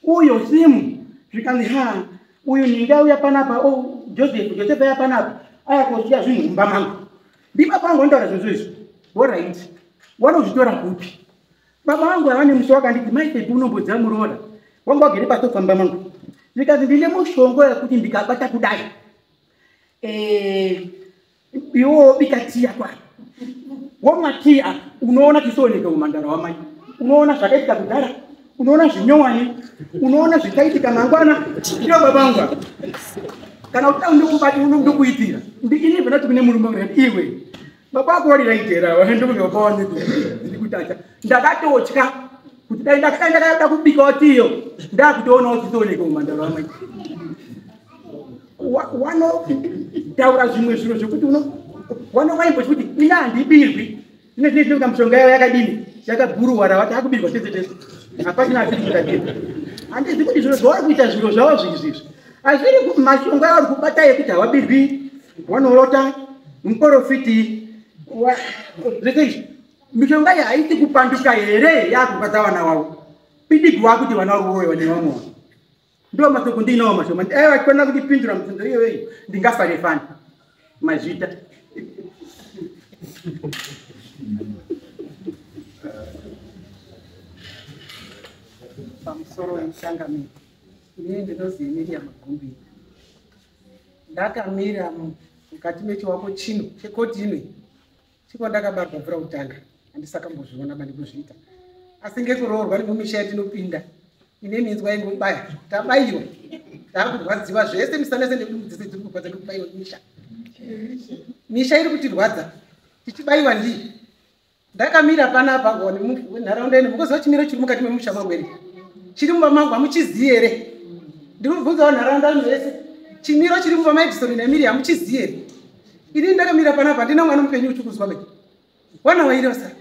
uyo. Simu zvikanzi ha uyu ningauya panapa, oh, Joseph aya panapa aya kosiya zvinhu mumba mangu. Ndibaba vangu vanotaura zvinhu izvi. Alright, vanozvitora kupi? Baba vangu havane musi wakanditi mai Pepi unombodza muroora wangu wagere pasofa mumba mangu, zvikanzi ndine mushongo yekuti ndikabata kudai iwe wobika tiya kwayo, womwa tiya, unoona chisioneka umhandara wamai, unoona zvakaitika kudhara, unoona zvinyowani, unoona zvichaitika mangwana. Ndiyo baba vangu ava. Kana uchida ndokubati ndokuitira ini bva kune murume wangu, iwe baba vako variraitera ndokunge baba vangu ndiri kutacha. Ndakatotya kuti dai ndakada kubikawo tiyo, ndakutoonawo chisioneka umhandara wamai. Wanotaura zvimwe zviro zvekuti wanovaimboti kuti ini handibirwi, ine mishonga yavo yakadini, yakabhuruwara, vati akubirwa tese tese, hapachina asiri kuita. Handizi kuti zviro zvavari kuita zviro zvavo zvizvizvi hazviri mashonga avari kubata yekuti havabirwi, vanorota muprofiti zvese izvi. Mishonga iyi haisi kupanduka here yakurwadza vana vavo? Pidigwa kuti vana vari kuroyiwa nevamwe vanhu. Ndo masoko ndinawo mashoma. Dai vachikwanisa kundipindura mibvunzo iyoyo ndingafare fani. Mazvita. Pamusoro wemusangamiro, inini ndinozi Emilia Magumbi. Ndakamira mukati mechivako chino chekoti ino chiko ndakabarwa mvura kutanga, handisakambozviona bandikuzviita, asi ngekuroorwa nemumisha yatinopinda ine minzwa ingobaya, tabayiwa, takurwadziwa zvese, misana yese nedumbu dzese dziri kurwadza nekubayiwa misha. Misha iri kutirwadza tichibayiwa ndii. Ndakamira panapa nharaunda ino, mukuziva chimiro chiri mukati memusha mangu here? Chiri mumba mangu hamuchizivi here? Ndiri kubvunzawo nharaunda ino yese, chimiro chiri mumba maEdison naEmilia hamuchizivi here? Ini ndakamira panapa handina mwana mupenyu uchikuzwa be wana wairi vasara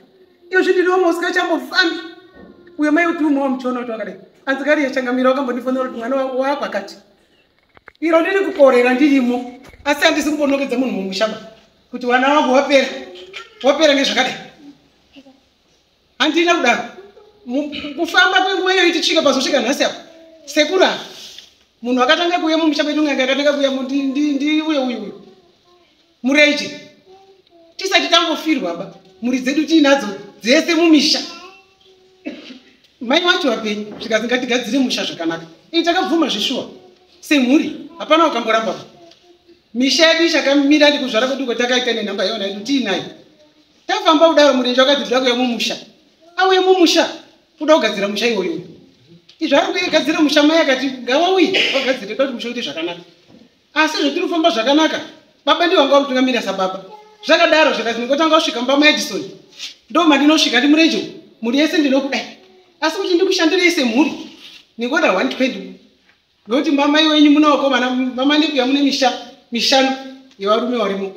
izvi ndiriwo musika chambofambi uyo mai uti umowa muchiona kuti wakadai anzikari yachangamira wakambondifonera kuti mwana wako akati iro ndiri kukorera ndirimo, asi handisi kumbonongedza munhu mumushaba kuti wana wangu wapera wapera ngezvakadai. Handina kudaro. Kufamba kwenguva iyoyi tichisvika pazosvika nhasi apa, sekuru ava munhu akatanga kuuya mumusha medu, n'anga akatanga kuuya ndiuye uyu uyu murenje, tisati tambofirwa ba mhuri dzedu tiinadzo dzese mumisha, mai wacho vapenyu, zvikanzi ngatigadzire musha zvakanaka. Ini takabvuma zveshuwa semhuri, hapana wakamboramba. Misha yedu ichakamira ndikuzvara kwedu kwatakaita nenhamba yona yedu tiinayo. Tafamba kudaro murenje wakati ndoda kuuya mumusha, auye mumusha kuda kugadzira musha iwoyo. Izvo ari kugadzira musha, mai akati ngavauye vagadzire, toda kuti musha uite zvakanaka. Asi zvetiri kufamba zvakanaka, baba ndivo vanga vakutungamira sababa. Zvakadaro zvikazi ndingotanga kusvika mumba maEdison, ndo mandinosvika ndi murenje mhuri yese ndinokudai, asi kuti ndikushandirei semhuri ndingoda 120, nokuti mamai wenyu muna vakomana mamanekuya mune misha mishanu yevarume varimo,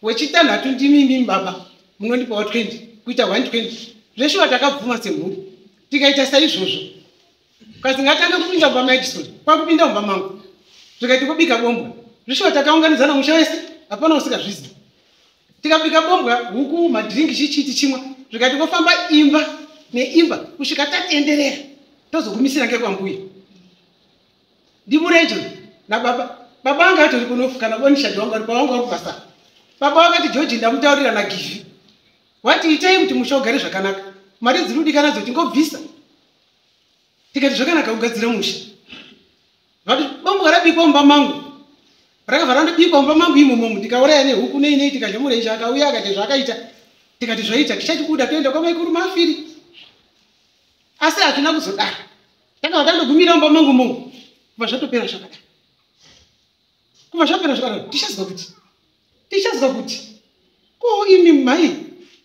wechitanhatu ndimi imimi baba, munondipawo 20 kuita 120. Zveshuwa takabvuma semhuri tikaita saizvozvo. Kazi ngatange kupinda mumba maEdison, kwakupinda mumba mangu zvikaiti kubika bombwa. Zveshuwa takaunganidzana musha wese, hapana usingazvizivi. Tikabika bombwa, huku, madhiringi, chichii tichimwa, zvikati kofamba imba neimba kusvika tatenderera, tozogumisira ngekwambuya ndimurenje nababa. Baba vanga atori kunofu kana bonishadi wangu ari pawangu vari kubasa. Baba vakati George ndamutaurira naGivhi, wati itei kuti musha ugare zvakanaka, mari dziri kudikana dzo tingobvisa. Tikati zvakanaka kugadzira musha. Vati bombwa rabikwa mumba mangu, rakabva randobikwa mumba mangu imomomo, ndikauraya nehuku nei nei, tikadya. Murenje akauya akati zvakaita, tikati zvaita, tichatibuda toenda kwamaikuru mafiri. Asi hazvina kuzodaro, takabva tandogumira mumba mangu momo, kubva zvatopera zvakadaro, kubva zvapera zvakadaro. Tichazwa kuti Ko imi mai,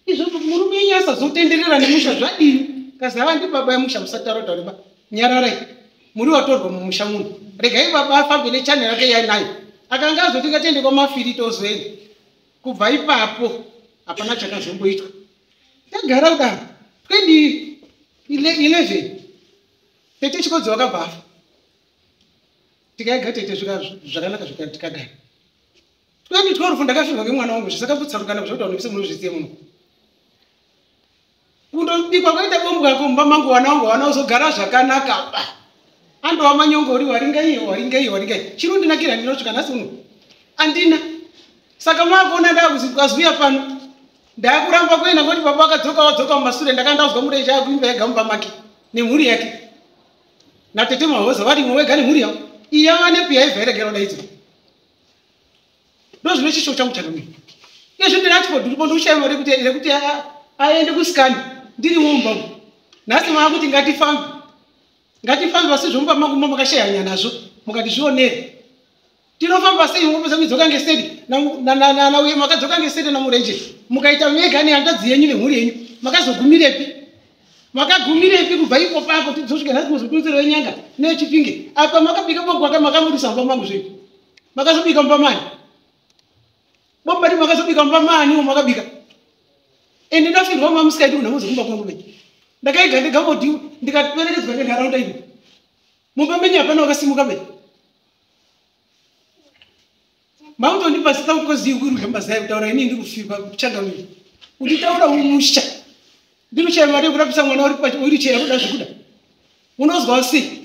izvo murume yenyu asazotenderera nemusha zvadini? Kazi ava ndibaba yemusha, musataura taura ba. Nyararai. Muri watorwa mumusha muno. Regai baba afambe nechannel yake yainayo. Akanga azoti ngatiende kwamafiri tozoenda. Kubva ipapo hapana chakazomboitwa. Tagara kudaro 2011 tete Chikodzi wakabva afa. Tikaiga tete zvakanaka tikagara. 2012 ndakafirwa ngemwana wangu zvisakambotsanukana zvekuti vanhu vese munozviziva muno. Kundobikwa kwaita bombwa kumba mangu, wana wangu wana uzogara zvakanaka ba. Andova manyongori waringai waringai waringai. Chirundinakira ndinosvika nhasi uno. Andina. Saka makuona ndakuziuya pano. Ndakuramba kuenda ngoti baba akadzoka wadzoka mumasure, ndakandazwa murenje akuimba ega mumba make nemhuri yake. Natete Mahoza varimwo wega nemhuri yavo. Iyi yava nepi yaibva yaregera kudaidzwa. Ndozvine chisho changu chakamira. Izvi ndinachipodhuri ndikushaya mari yekuti aende kusikani ndiri mumba. Nhasi maakuti ngatifambe. Ngatifambe asi zvomba mangu makashayanya nazvo mukati zvionere. Tinofamba sei mupedza midzoka ngeseri na uye makadzoka ngeseri na murenje mukaita mega nehanzvadzi yenyu nemhuri yenyu makazogumirepi? Makagumirepi kubva ipo pako tidzosvika nhasi muzotutsiro wenyanga nechipinge apa makabika bogwaka makamurisa mumba mangu zvenyu makazobika mumba mani bomba ri makazobika mumba mani makabika ende ndafirwa mamusikaiti kunhamuzi kumba kwangu benyu ndakaiga ndega modi ndikaperekedzwa nenharaunda ino mumba menyu hapana wakasimuka benyu makutondipa kukozivi kuruka mazai kutaura ini ndiri kufirwa kuchangamira uchitaura umusha ndinochaya mari yekurapisa mwana uri pawheelchair kuda zvekuda unozwa sei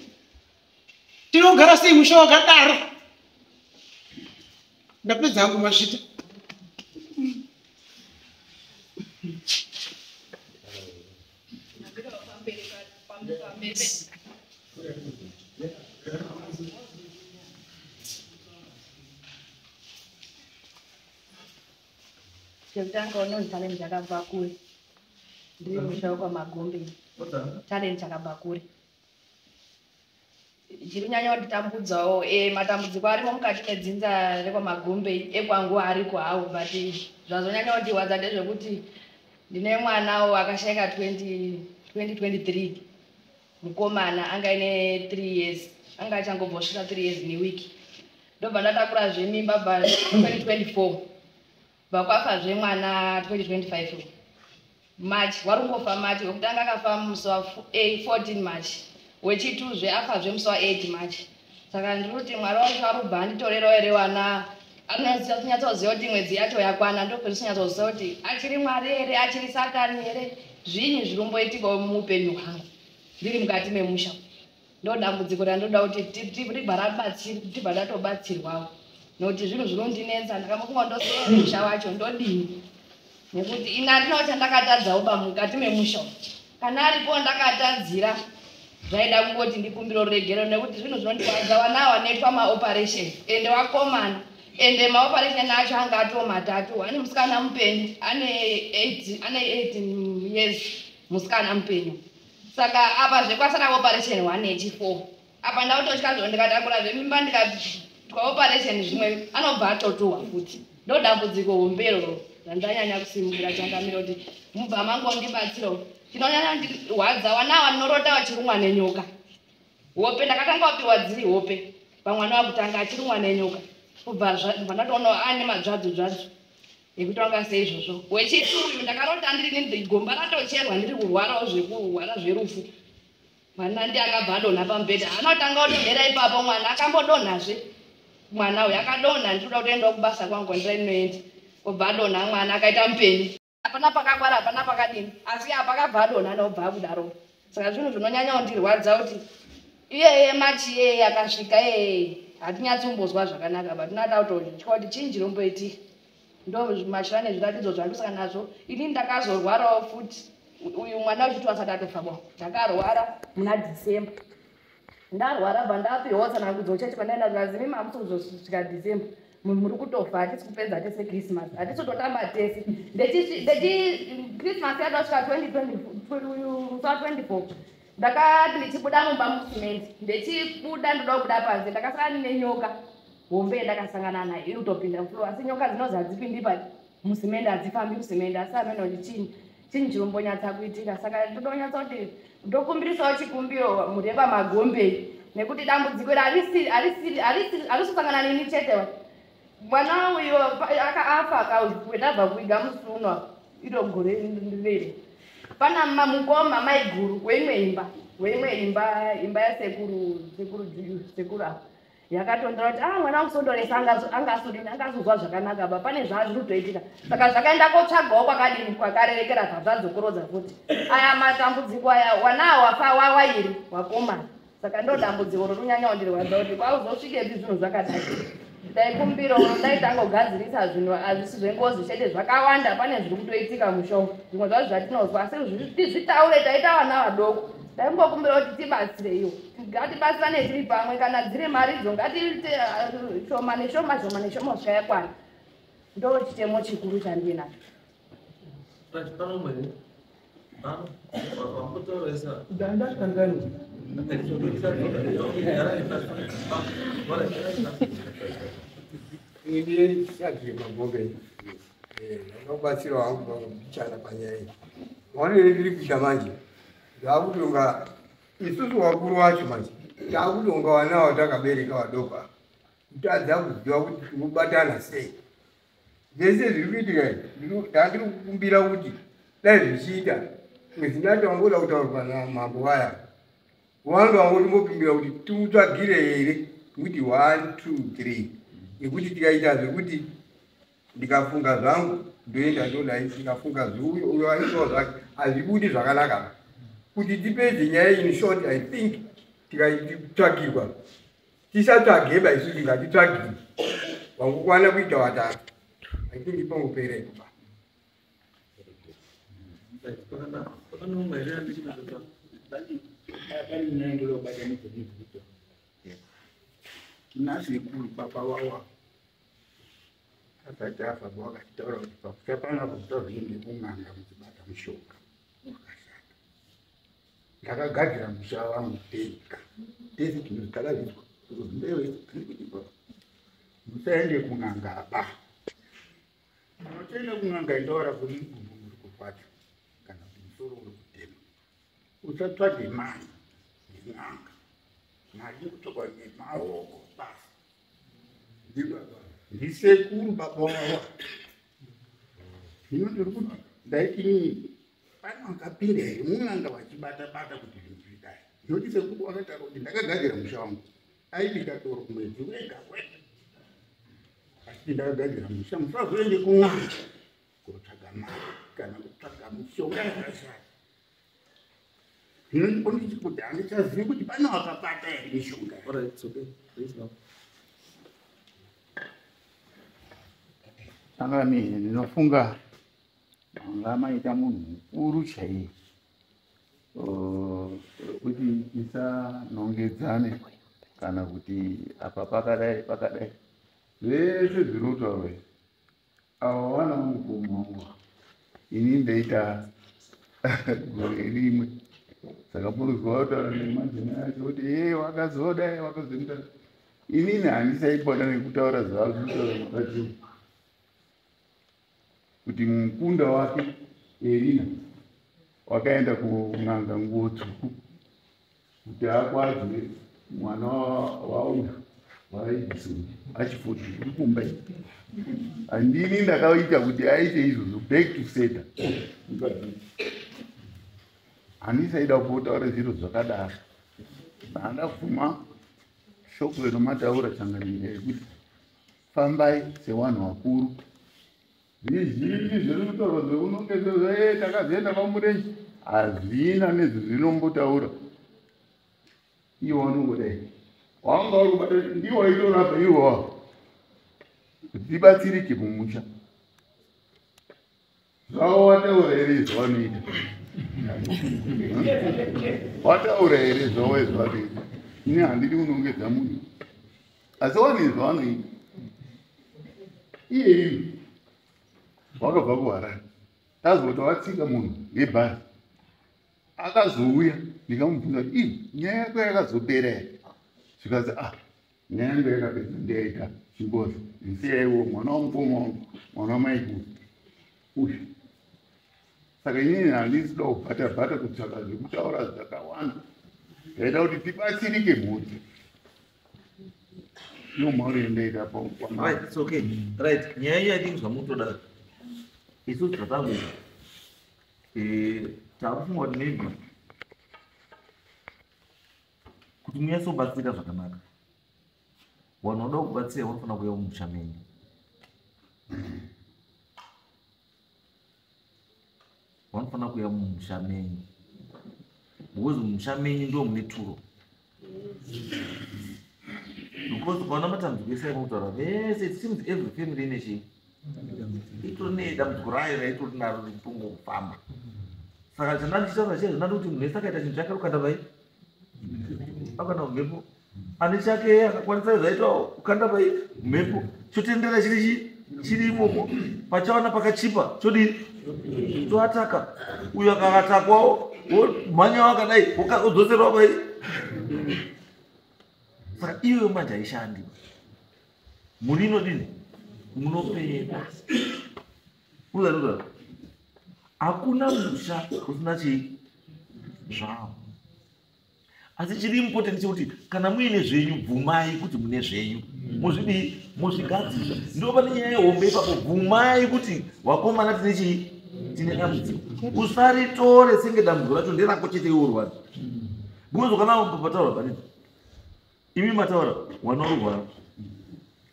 tinogara sei musha wakadaro ndapedza hangu masvita. Chekutanga unonzi Talent chakabva kure. Ndiri musha wekwaMagombe. Talent chakabva kure. Chiri kunyanya kunditambudzawo matambudziko arimo mukati medzinza rekwaMagombe ekwangu ariko hawo, but zvazonyanya kundirwadza ndezvekuti ndine mwanawo akashaika 2023 mukomana anga aine 3 years, anga achangobva 3 years newiki. Ndobva ndatakurazve mimba bva 2024 bva kwafazve mwana 2025 March, warungofa March wekutanga akafa musi wa 14 March, wechituzve afazve musi wa 8 March. Saka ndiri kuti Mwari wacho arubva anditorerawo here wana anonyatsoziva kuti mwedzi yacho yakwana, ndopendisonyatsoziva kuti achiri Mwari here achiri Satani here, zvinyi zviri kumboitikawo muupenyu hwangu ndiri mukati memusha. Ndo dambudziko randoda kuti tibva tatobatsirwawo nokuti zvinhu zvinondinetsa. Ndakambofunga ndosiya musha wacho ndodini nekuti ini handinawo chandakatadzawo pamukati memusha kana aripo ndakatadzira zvaida kungoti ndikumbire ruregero nekuti zvinhu zvinondirwadza. Vana vanoitwa maoperation ende vakomana ende maoperation acho anga atoo matatu. Ane musikana mupenyu ane 18 years musikana mupenyu. Saka apa zvekwasara operation 1 yechi4 apa ndautotya zvo ndikatakura zvemimba ndikatwa operation zvimwe anobva atotuhwa futi. Ndo dambudziko hombero randanyanya kusimukira changamira kuti mubva mangondibatsirawo. Chinonyanya ndirwadza wana vanorota vachirumwa nenyoka hope. Ndakatanga kupiwa dziri hope pamwana wakutanga achirumwa nenyoka kubva ndatoona ane madzvadzo dzvadzo ekutonga seizvozvo. Wechitu uyu ndakarota ndiri gomba ratocherwa ndiri kurwarawo zvekurwara zverufu. Mwana ndi akabva adonha pamubhedha anotanga kudonhera ipapo mwana akambodonhazve mwana uyu akadonha ndinoda kutoendawo kubasa kwangu kwandinoenda obva adonha mwana akaita mupenyu. Hapana pakakwara hapana pakadini asi apa akabva adonha ndobva akudaro. Saka zvinhu zvinonyanya kundirwadza kuti iyeye Machi iyeye akasvika iyeye hatinyatsombozwa zvakanaka but tinoda kutotya kuti chinyi chinomboitika. Ndo mashura nezviratidzo zvandosangana nazvo. Ini ndakazorwarawo futi uyu mwana wechitu asati atofa bo ndakarwara muna December. Ndarwara bva ndapiwa tsanangudzo chechi pandaenda zvanzi imi hamusi kuzosvika December muri kutofa hatisi kupedza tese Christmas hatisi kutotamba tese. Christmas yatosvika 2020 musi wa 24 ndakati ndichibuda mumba musimende ndichibuda ndoda kubuda panze ndakasangana nenyoka hombe yandakasangana nayo iri kutopinda mufloor asi nyoka dzinozi hadzipindi Musimende hadzifambi musimende, asi amene kuti chinyi chinyi chirombonyatsa kuitika. Saka todonyatsa kuti ndokumbirisawo chikumbiro mhuri yepamagombei, nekuti dambudziko iri harisi kusangana neni chete. Mwana uyu afa kauyu, ndabva kuiga musi uno iro gore rere. Pana mukoma maiguru weimwe imba, imba yasekuru, sekuru Juyu, sekuru ava yakatondera kuti ah, mwana wangu sondoresa angasodini, angazozwa zvakanaka ba, pane zvazviri kutoitika. Saka zvakaenda kotsvagawo kwakadini, kwakarerekera, zvadzokorodza futi aya matambudziko aya. Wana wafa wawairi wakomana. Saka ndo dambudziko rokunyanya kundirwadza kuti kwauzosvikepi zvinhu zvakadai. Ndaikumbiro dai tangogadzirisa zvinhu, hazvisi zvengozi chete, zvakawanda. Pane zviri kutoitika mushomo, zvimwe zvacho zvatinozwa, asi tizvitaure taita vana vadoko. Ndaingokumbira kuti tibatsireiwo, ngatibatsirane tiri pamwe. Kana dziri maridzo, ngatiite shoma neshoma, shoma neshoma, kusvika yakwana. Ndo chitemo chikuru chandinacho. Pano mwene pano wambotaurisa. Ndandakanganwa. Ini Shadri Magombe, ndinobatsira wangu pakubichana panyaya iyi. Maonero ndiri kuita manje, ndakutonga isusu vakuru vacho manje, takutonga vana vatakabereka vadoko ava, kutadza kuziva kuti tinobatana sei. Zvese zviri kuitika izvi, ndandiri kukumbira kuti dai zvichiita mwezindati wangoda kutaurwa namambo vaya, wanga wangotimbopindura kuti tiutsvagire here kuti 1 2 3, nekuti tikaita zvekuti ndikafunga zvangu ndoenda ndodai, ndikafunga zviuyo uyo aitawo zvake, hazvibudi zvakanaka. Kuti tipedze nyaya in short, I think tikaitsvagirwa, tisatsvageba isusu, ngatitsvagire wangokwana kuita watatu. I think ipangopera ipopa. Pano umwe here andichinototaura? Pane nyaya ndoda kubatanidza nebvunzo. Tina sekuru baba wawa asati afa, wakachitaura kuti pakuta panapa musazoende kun'anga muchibata mushonga wakashata. Ndakagadzira musha wangu ndega, tese tinozvitakazvizwa. Musaende kun'anga ba. Unotoenda kun'anga, indaura kuti mudumbu muri kurwadza kana kuti musoro uri kutema, usatsvage mari nen'anga. Mari inokutsvagwa nemaoko basi. Ndisekuru baba wawa. Zvino ndiri kuti ndaiti pane wakapinda here mun'anga vachibata bata kuti zvinhu zvidai, nokuti sekuru wakataura kuti ndakagadzira musha wangu. Aibika doro mwedzi wega wega, achiti ndakagadzira musha, musazoende kun'anga kotsvaga mari kana kutsvaga mishonga yakashata. Zvino ndipo ndichikuti handichazivi kuti pane wakabata here mishonga. All right, it's okay. Please now. Changamire, ndinofunga manga maita munhu mukuru chaiye kuti tisanongedzane kana kuti apa pakadai pakadai. Zvese zviri kutaurwa izvi, ava vana mukoma wangu, ini ndaita gore rimwe. Saka munozwa kutaura nemadzimai acho kuti e wakazodai, wakazoita. Inini handisaibona nekutaura zvavazvinotaura mukadzi kuti mukunda wake Erina wakaenda kun'anga nguo tsvuku kuti akwadze mwana wauyu waEdison achifoti uri kumba iyi. Handini ndakaita kuti aite izvozvo, back to sender. Handisaida kupotaura zviro zvakadaro. Handabvuma shoko rinomataura changamire yekuti fambai sevanhu vakuru. Zvizhinji zviri kutaurwa zvekunongedzerwa, e takazoenda kwamurenje, hazvina nezvezvinombotaura. Iwo vanongodai wanga uri kubata ndiwo waitorapa iwowa kuti tibatsirike mumusha. Zvavo wataura here zvavanoita? Wataura here zvavo zvavanoita? Ini handidi kunongedza munhu, asi wane zvavanoita. Iye wakabva kuHarare, tazoti watsika munhu ngebhazi, akazouya, ndikamubvunza kuti ii nyaya yako yakazopera here? Zvikanzi, ah, nyaya yangu yakapedza, ndiyaita chingozi, ndisiyaiwo mwana wamukoma wangu, mwana wamaiguru. Uyu saka inini handisi kuda kubhata bhata kutsvaka zvekutaura zvakawanda zvaita kuti tibatsirike mhuri nomhauro yendaita Right, it's okay. Right, nyaya iya yadinzwa mutoda. Isusu zvatangu. Takufunga kuti maybe kuti munyatsobatsirika zvakanaka. Vanhu vanoda kubatsira vanofanira kuuya mumusha menyu. Vanofanira kuuya mumusha menyu. Because mumusha menyu ndo mune turo. Because ukaona matambudziko ese aimutaura vese, it seems every family ine chii itori nedambudziko rayo raitori naro rekutongofamba. Saka chandandichitaura chiya zvandati kuti munhu wese akaita chinhu chake akanda vai akanda mumhepo, ane chake akakwanisa zvaita kukanda vai mumhepo, chotendera chiri chii chiri imomo, pachawana pakachipa chodii toataka, uyo akakatakwawo womhanyawo akadai wodzoserwa vai. Saka iyoyo manje haishandi. Mhuri inodini? Munopera. Unoziva hakuna musha usina chii zvawo. Asi chiri important chekuti kana muine zvenyu bvumai kuti mune zvenyu, muzvidii, muzvigadzirisa. Ndo pane nyaya yehombe ipapo. Bvumai kuti wakomana tine chii, tine dambudziko. Usaritore senge dambudziko racho nderako chete iwe urwadza. Because kana pataura panini, imi mataura wana urwara,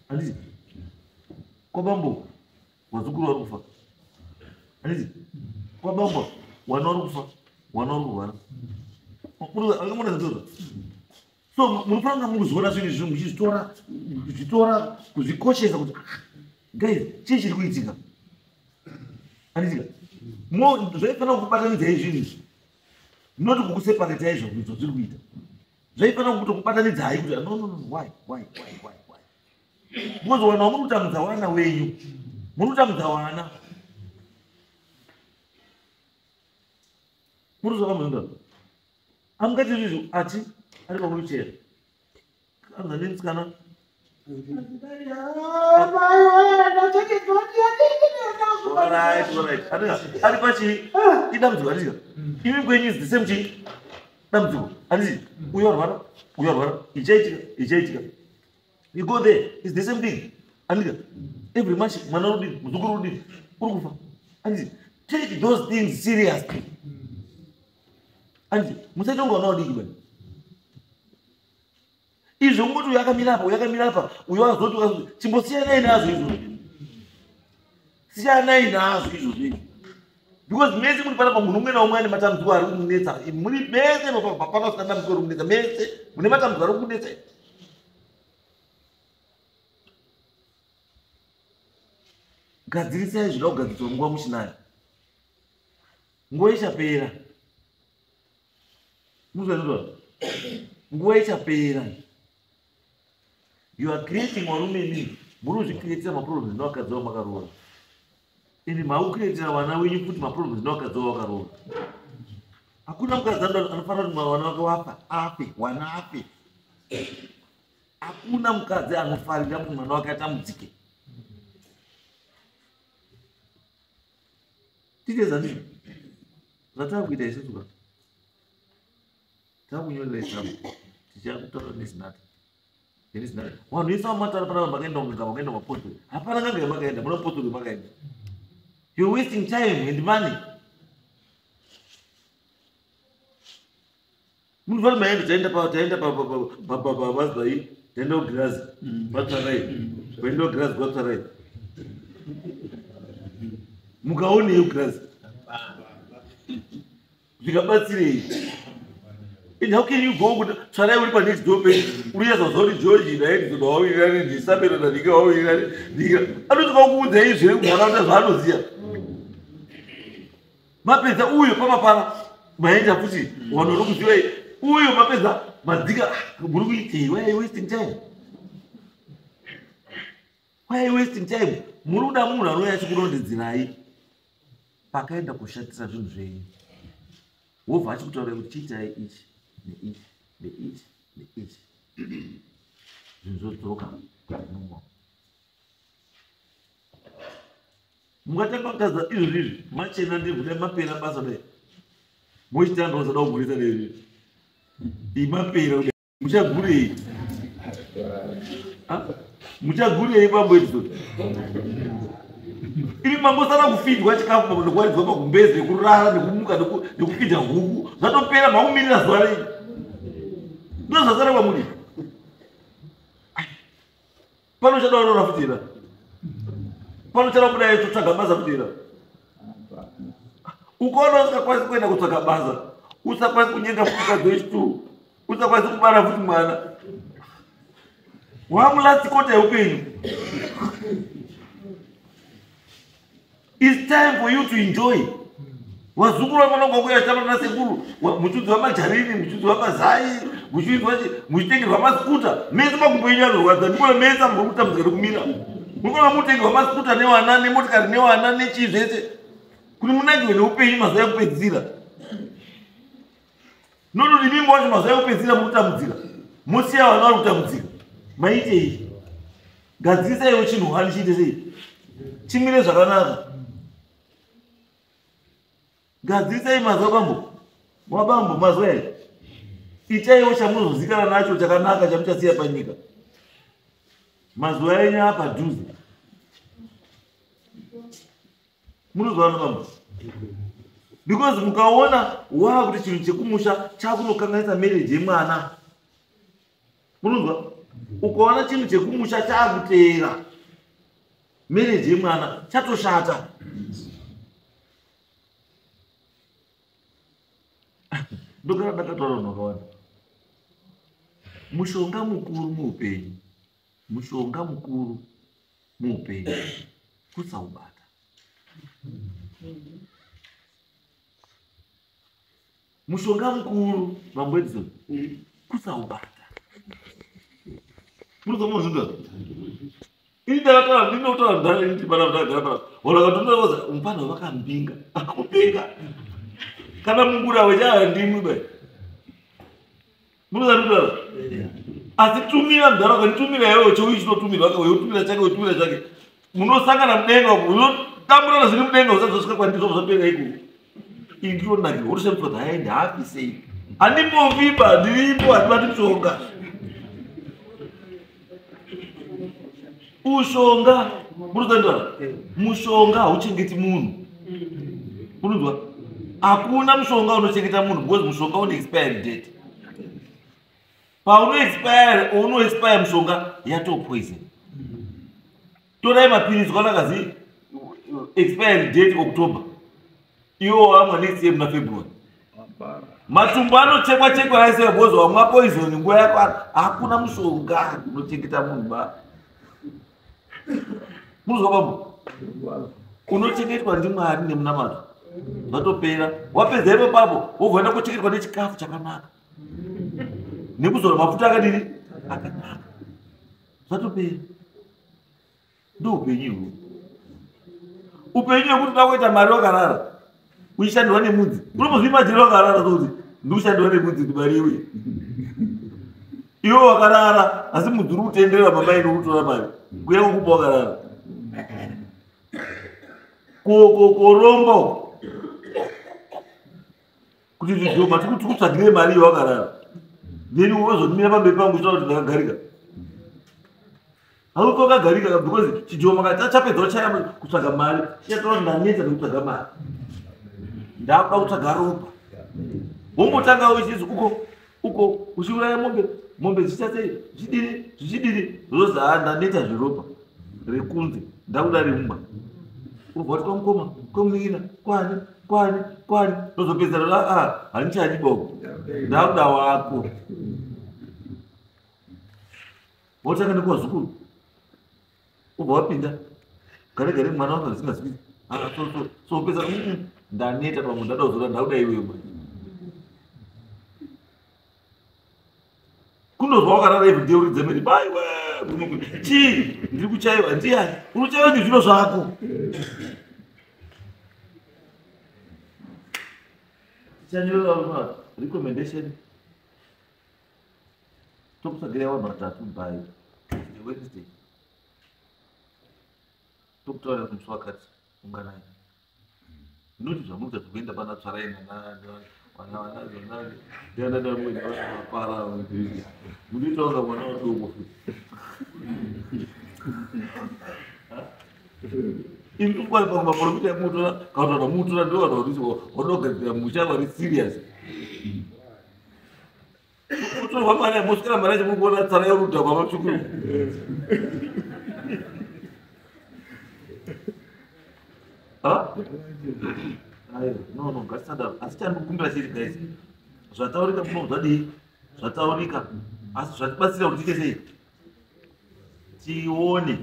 handiti? Kwabambo wazukuru vari kufa, handiti? Kwabambo wana vari kufa, wana vari kurwara. Akamona zvatoza. So munofanira kunge mukuzviona zvinhu izvi muchizvitora, kuzvitora, kuzvikoshesa kuti guys, chii chiri kuitika, handitika? Zvaifanira kukubatanidzai zvinhu izvi, not kukuseparetai izvo zviri kuita. Zvaifanira kutokubatanidzai kuti no, no, no, why, why, why, why, why? Because wana wamuri kutambudza wana wenyu, muri kutambudza wana. Muri kuzwa amungati izvizvo ati ari pawheelchair anza nemusikana. Alright, alright. Ari pachi idambudziko, handiti? Imi kwenyu is the same chii dambudziko, handiti? Uyo arwara, uyo arwara, ichaitika, ichaitika. You go there, it's the same thing. Handiti? Every month mwana uri kudini, muzukuru uri kudini, uri kufa. Handiti? Take those things seriously. Handiti? Musaite kunge vana vadiki bani. Izvo kungoti uyu akamira apa, uyu akamira apa, uyu azoti, uyu azoti, chimbosiyanai nazvo izvozvo. Siyanai nazvo izvozvo izvo. Because mese muri panapa, munhu umwe naumwe ane matambudziko ari kumunetsa. Muri mese pano usina dambudziko riri kumunetsa, mese mune matambudziko ari kukunetsa. Gadzirisai zvinoda kugadziriswa nguva muchinayo. Nguva ichapera. Muzvanzwa? Nguva ichapera. You are creating varume imimi, muri kuzvicreatira maproblems nevakadzi vamakaroora. Ende makucreatira vana wenyu futi maproblems nevakadzi vamakaroora. Hakuna mukadzi anofanira kuti vana vake wafa, afe, wana afe. Hakuna mukadzi anofarira kuti mwana wake atambudzike. Titeza ndizvo zvatava kuita isusu ka, takunyorera exam, tichakutaura nezinata nezinata. Vanhu vese vamataura panapa makaenda kunga makaenda mapostori, hapana n'anga yamakaenda, muna postori makaenda. You're wasting time and money. Munhu fani maenda, taenda pa taenda pa pa pa pa pa bazai, taenda kugirazi kwatsvarai, kuenda kugirazi kwatsvarai, mukaonei kugirazi, zvikabatsirei? And how can you go kuti tsvarai uri panext door penyu, uri yazvaza kuti George naEdison wawirirane, ndiSabero nadike wawirirane, ndika anotanga kukuudzai zviri kunharaunda zvaanoziva. Mapedza uyo pamapara maenda futi vanhu vari kuziva uyo, mapedza madzika. Muri kuitei? Why are you wasting time? Why are you wasting time? Muri kuda munhu anouya achikurondedzerai pakaenda kushatisa zvinhu zvenyu, wobva achikutaurirai kuti chiitai ichi neichi neichi neichi, zvinhu zvodzoka normal. Mukatanga kutadza izvozvi izvi machena ndebvu dai mapera basa dai mochitanga usada kugurisa dai iyi mapera kudai muchagurei? Muchagurei bambo Edison? Imi mangosara kufidwa chikafu nekuwaridzwa magumbezi nekurara nekumuka nekufidha huku zvatopera makumirira zuva renyu ndozvasara kwamuri. Pano chada unoona futi here? Pano chada kudai totsvaga basa futi here? Ukaona usingakwanisi kuenda kutsvaga basa, usakwanisi kunyenga futi mukadzi wechituru, usakwanisi kubara futi mwana, wamulast kota yeupenyu. It's time for you to enjoy. Vazukuru vako vanonga kuuya vachitamba nasekuru, muchiudzwa majarini, muchiudzwa mazai, muchiudzwa muchitengerwa maskuta. Mese makumbo enyu anorwadza, ndikona mese muri kutambudzika nekumira. Murikuona mutengerwa maskuta nevana, nemotikari nevana, nechii zvese. Kuti munakirwe neupenyu mazuva ekupedzisira. Nonoti imimi wacho mazuva ekupedzisira muri kutambudzika. Mosiya vana vari kutambudzika. Maitei? Gadzirisaiwo chinhu hwani chiite sei? Chimire zvakanaka. Gadzirisai mazuva bambo. Wabambo mazuva aya. Itaiwo chamunozozikana nacho chakanaka chamuchasiya panyika. Mazuva enyu apadhuze. Munozwana bambo? Because mukaona waakuti chinhu chekumusha chakunokanganisa marriage yemwana. Munozwa? Ukaona chinhu chekumusha chakuteera marriage yemwana chatoshata. Ndogara ndakataura vanhu vakawanda. Mushonga mukuru muupenyu, mushonga mukuru muupenyu kusaubata. Mushonga mukuru bambo Edison kusaubata. Munozwa munozvinzwa? Ini ndakataura ndinotaura ndare nditi bana ndagara pana. Wala katonda koza mupana vakambinga. Akupinga. Kana mungura wechaya ndimwi bai. Munozwa ndinotaura? Asi tumira mudhara ukanitumira iwewe chouyi chinotumirwa ka weyotumira chake weyotumira chake. Munosangana mudenga umu unotamburana zviri mudenga usazosvika kwandiri zvobva zvapera ikoko. Ini ndinonakirwa wotoshamisa kuti hayi ndaafi sei. Handimboviba ndiripo handibati mushonga. Ushonga munozwa mushonga hauchengeti munhu. Unonzwa? Hakuna mushonga unochengeta munhu because mushonga une expiry date. Pauno expire, uno expire mushonga yato poison. Torai mapiritsi kana kazi expiry date October. Iwo wamwa next year muna February. Matumbu anochekwa chekwa raise because wamwa poison nguva yakwana. Hakuna mushonga unochengeta munhu ba. Munozwa bambo? Unochengetwa ndiMwari nemunamato. Zvatopera. Wapedza ipo papo wobva kuchengetwa nechikafu chakanaka. Nekuzora mafuta akadini? Akanaka. Zvatopera. Ndo upenyu ihwo. Upenyu hwekuti uda kuita mari wakarara. Uchishandirwa nemudzi. Unombozvimajira wakarara sokuti ndikushandirwa nemudzi kuti mari iuye. Iwe wakarara asi mudzi uri kutenderera mama ino kutora mari. Kuya kukupa wakarara. Koromba uko. Kuti zvidhoma tikutsvagire mari iyo wakarara. Then wozomira pamberi pangu uchitaura kuti ndakagarika. Hauko wakagarika because chidhoma chapedza chaya kutsvaga mari. Chichatora ndanetsa nekutsvaga mari. Ndakuda kutsvaga ropa. Wombotanga uchizi uko uko uchiuraya mombe, mombe dzichiita sei, zvichidini, zvichidini, zvozi haa ndaneta zveropa rekunze, ndakuda remumba. Ubva wati kwamukoma, kwamunin'ina, kwani, kwani, kwani, ndozopedzera kuti aa handichadi boko, ndakuda wako. Wotanga nekuvazukuru, ubva wapinda gare gare mwana wanga zvisingazwisi. So pesa ndaneta pamwe ndada kuzora ndakuda iwewe manje. Kunozwa wakarara every day uridze mhiri, baiwe, chii, ndiri kuchaiwa, ndiyani? Uri kuchaiwa nezviro zvako. Tichanyora recommendation. Tokutsvagira vanhu vatatu by Wednesday. Tokutaura musi wakati. Unganai. Noti zvamunoita zvekuenda pana tsvarai nana munoita kunga mwana wadoko futi. Imi tokwana pamwe maprofita emutora kana kuti vanomutora ndo vanhu vari vanogadzira musha vari serious. Kutorwa mari moswera mari yacho muri kuona tsara yorudha kwamatsvuku. Aiwa, no, no, ngatisadaro. Asi chandikukumbira chiri guys, zvataurika muno zvadii? Zvataurika. Asi zvatibatsira kuti tiite sei? Tione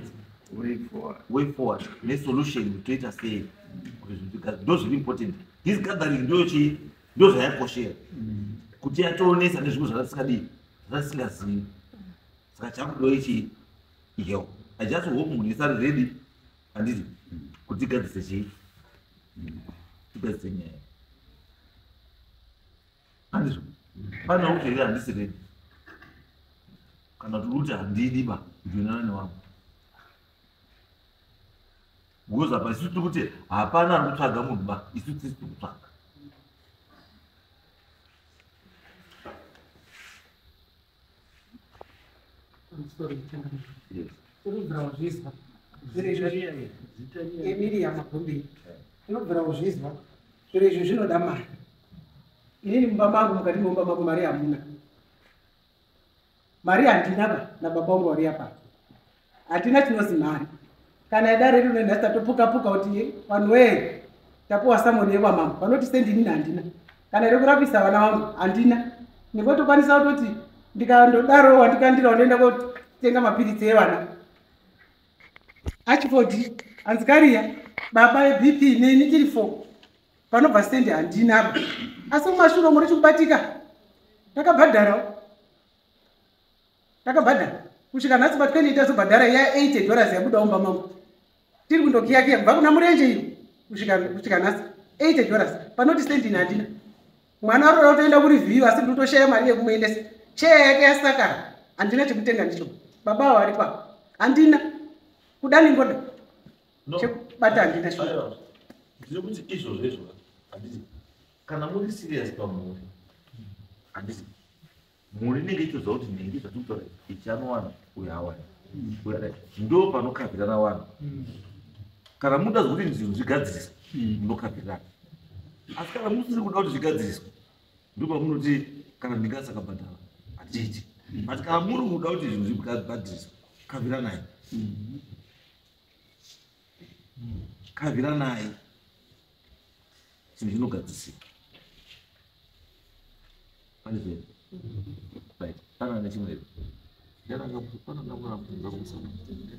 way forward nesolution toita sei kuti zvinhu zvigadzirwe. Ndo zviri important. This gathering ndo chii? Ndo zvayakoshera. Kuti yationesa nezvimwe zvatisingadii, zvatisingazivi. Saka chakudiwa ichi ihewo. I just hope munhu wese ari ready handiti kuti tigadzise chii? Tigadzise nyaya. Handizvo? Pane kuti here handisi ready. Kana kuti kuti handidi ba kujoinana nevamwe. Because apa isu tiri kuti hapana ari kutsvaga munhu ba, isu tisi tiri kutsvaga. Yes. Unobvira wazvizwa zviro izvo Emilia Magombeni, unobvira wazvizwa zviro izvo zvinoda mari. Inini mumba mangu, mukati memumba mangu mari hamuna, mari handina ba nababa vangu vari apa, hatina chinozi mari. Kana idare rino nhasi tatopuka puka kuti vanhu wee tapuwa samoni yekwamambo vanoti sendi, inini handina kana rekurapisa vana vangu handina. Ndingotokwanisa kutoti ndikandodaro wandikandira wandoenda kotenga mapiritsi evana achifodi anzikariya baba eBP neni tiri 4 panobva sendi handina ba. Asi mumashure umo richikubatika takabhadharawo, takabhadhara kusvika nhasi pa28 tazobhadhara iya $80 yabudawo mumba mangu. Tiri kundokiyakiya kubva kuna murenje iyo kusvika nhasi $80 panoti sendini handina. Mwana aroda kutoenda kureview asi ndinotoshaya mari yekumuendesa, cheya yake yasakara, handina chekutenga ndicho. Baba avo varipo apa, handina kuda ningoda No. chekubata handina shuwa. Aiwa. Ndiri kuti izvozvo izvo handiti kana muri serious pamhuri, handiti mhuri inenge ichitoziva kuti nhingi zvatiri kutaura ichi anowana uyu haawani uyu adai, ndo panokabvirana vanhu. Kana muda zvekuti zvinhu zvigadziriswe munokabvirana, asi kana musiri kuda kuti zvigadziriswe ndo pamunoti kana nhingi asakabhadhara hatiiti. But kana muri kuda kuti zvinhu zvigadziswe, kabviranai, kabviranai, chinhu chinogadzisika. Pane zvee right pana nechimwe here? Pana kumusana akusi kudzamukondera.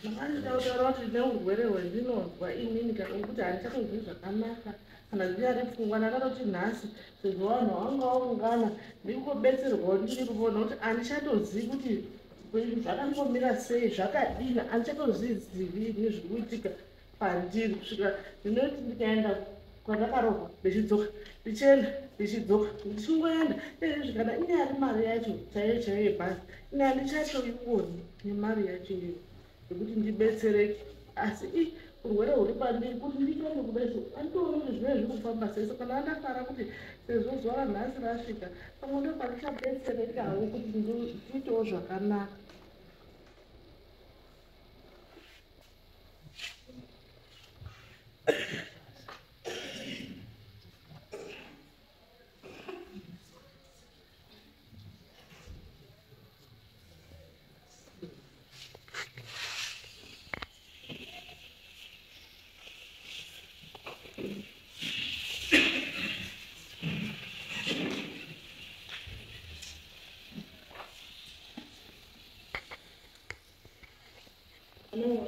Ndakanditaura kuti neurwere hwendinonzwa inini kana kuti handichatonzwi zvakanaka kana dzinyari pfungwa. Ndakatoti nhasi sezvo vanhu vanga vaungana ndingobetserwawo ndiripo nokuti handichatozivi kuti zvakangomira sei, zvakadini, handichatozizivi ini zviri kuitika pandiri. Kusvika ndinoti ndikaenda kwandakarohwa ndichidzoka, ndichienda ndichidzoka, ndichingoenda izvezvi kana inyari mari yacho chaiyo chaiyo yebhazi ini handichatoioni nemari yacho iyoyo yekuti ndibetsereke. Asi i urwere huri pandiri kuti nditone kudai so handitooni kuti zvinenge zviri kufamba sei. So kana ndafara kuti sezvo zuva ranhasi rasvika pamwe ndo pandichabetserekawo kuti ndiitewo zvakanaka.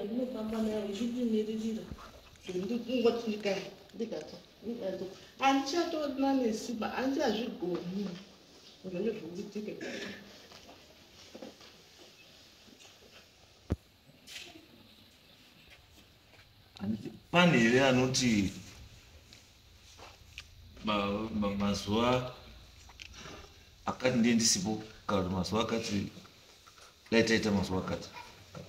Ndinofamba nayo ndichimiririra ndikungoti ndikadzoka ndikadzoka handichatorina nesimba, handichazvigoni zvange zvikuitika. Pane here anoti mazuva akati ndiye ndisipo, kana kuti mazuva akati dai taita mazuva akati,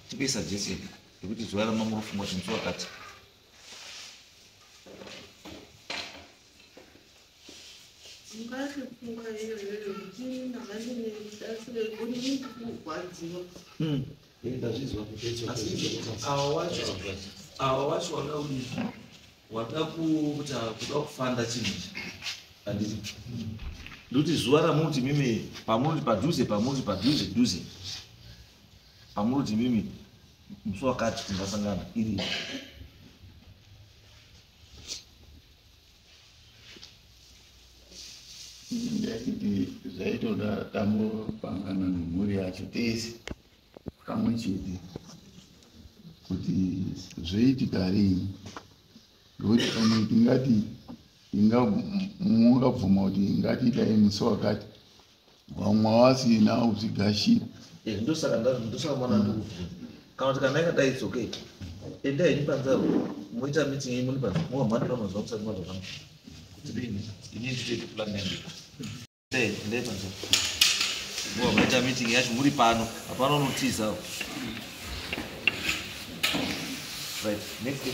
tipei suggestion yekuti zuva ramamunofunga kuti musi wakati. Ungati pfungwa iyoyoyo kuti ndanga ndine kurwadziwa. Ndazvizwa. Asi awa wacho wada kudii? Wada kuita kuda kufanda chinhu ichi, handiti? Ndikuti zuva ramuti mimi pamuti padhuze, pamuti padhuze dhuze, pamuti mimi musi wakati tingasangana iri. Ndaiti zvaitoda tambopangana nemhuri yacho tese pamwe chete kuti zvoitika rini, ngekuti pamwe tingati mungabvuma kuti ngatiitai musi wakati, vamwe vasina kuzvigashira. Ndosaka ndosaka mwana ndikubvunza kana kuti kana yakadai, it's okay, endai henyu panze apo moita meeting yenyu muri panze, mobva mazuva musati mazokana kuti dini, ini nditoite plan yangu. Endai panze mobva maita meeting yacho muri pano, hapana unotiza. Right, next.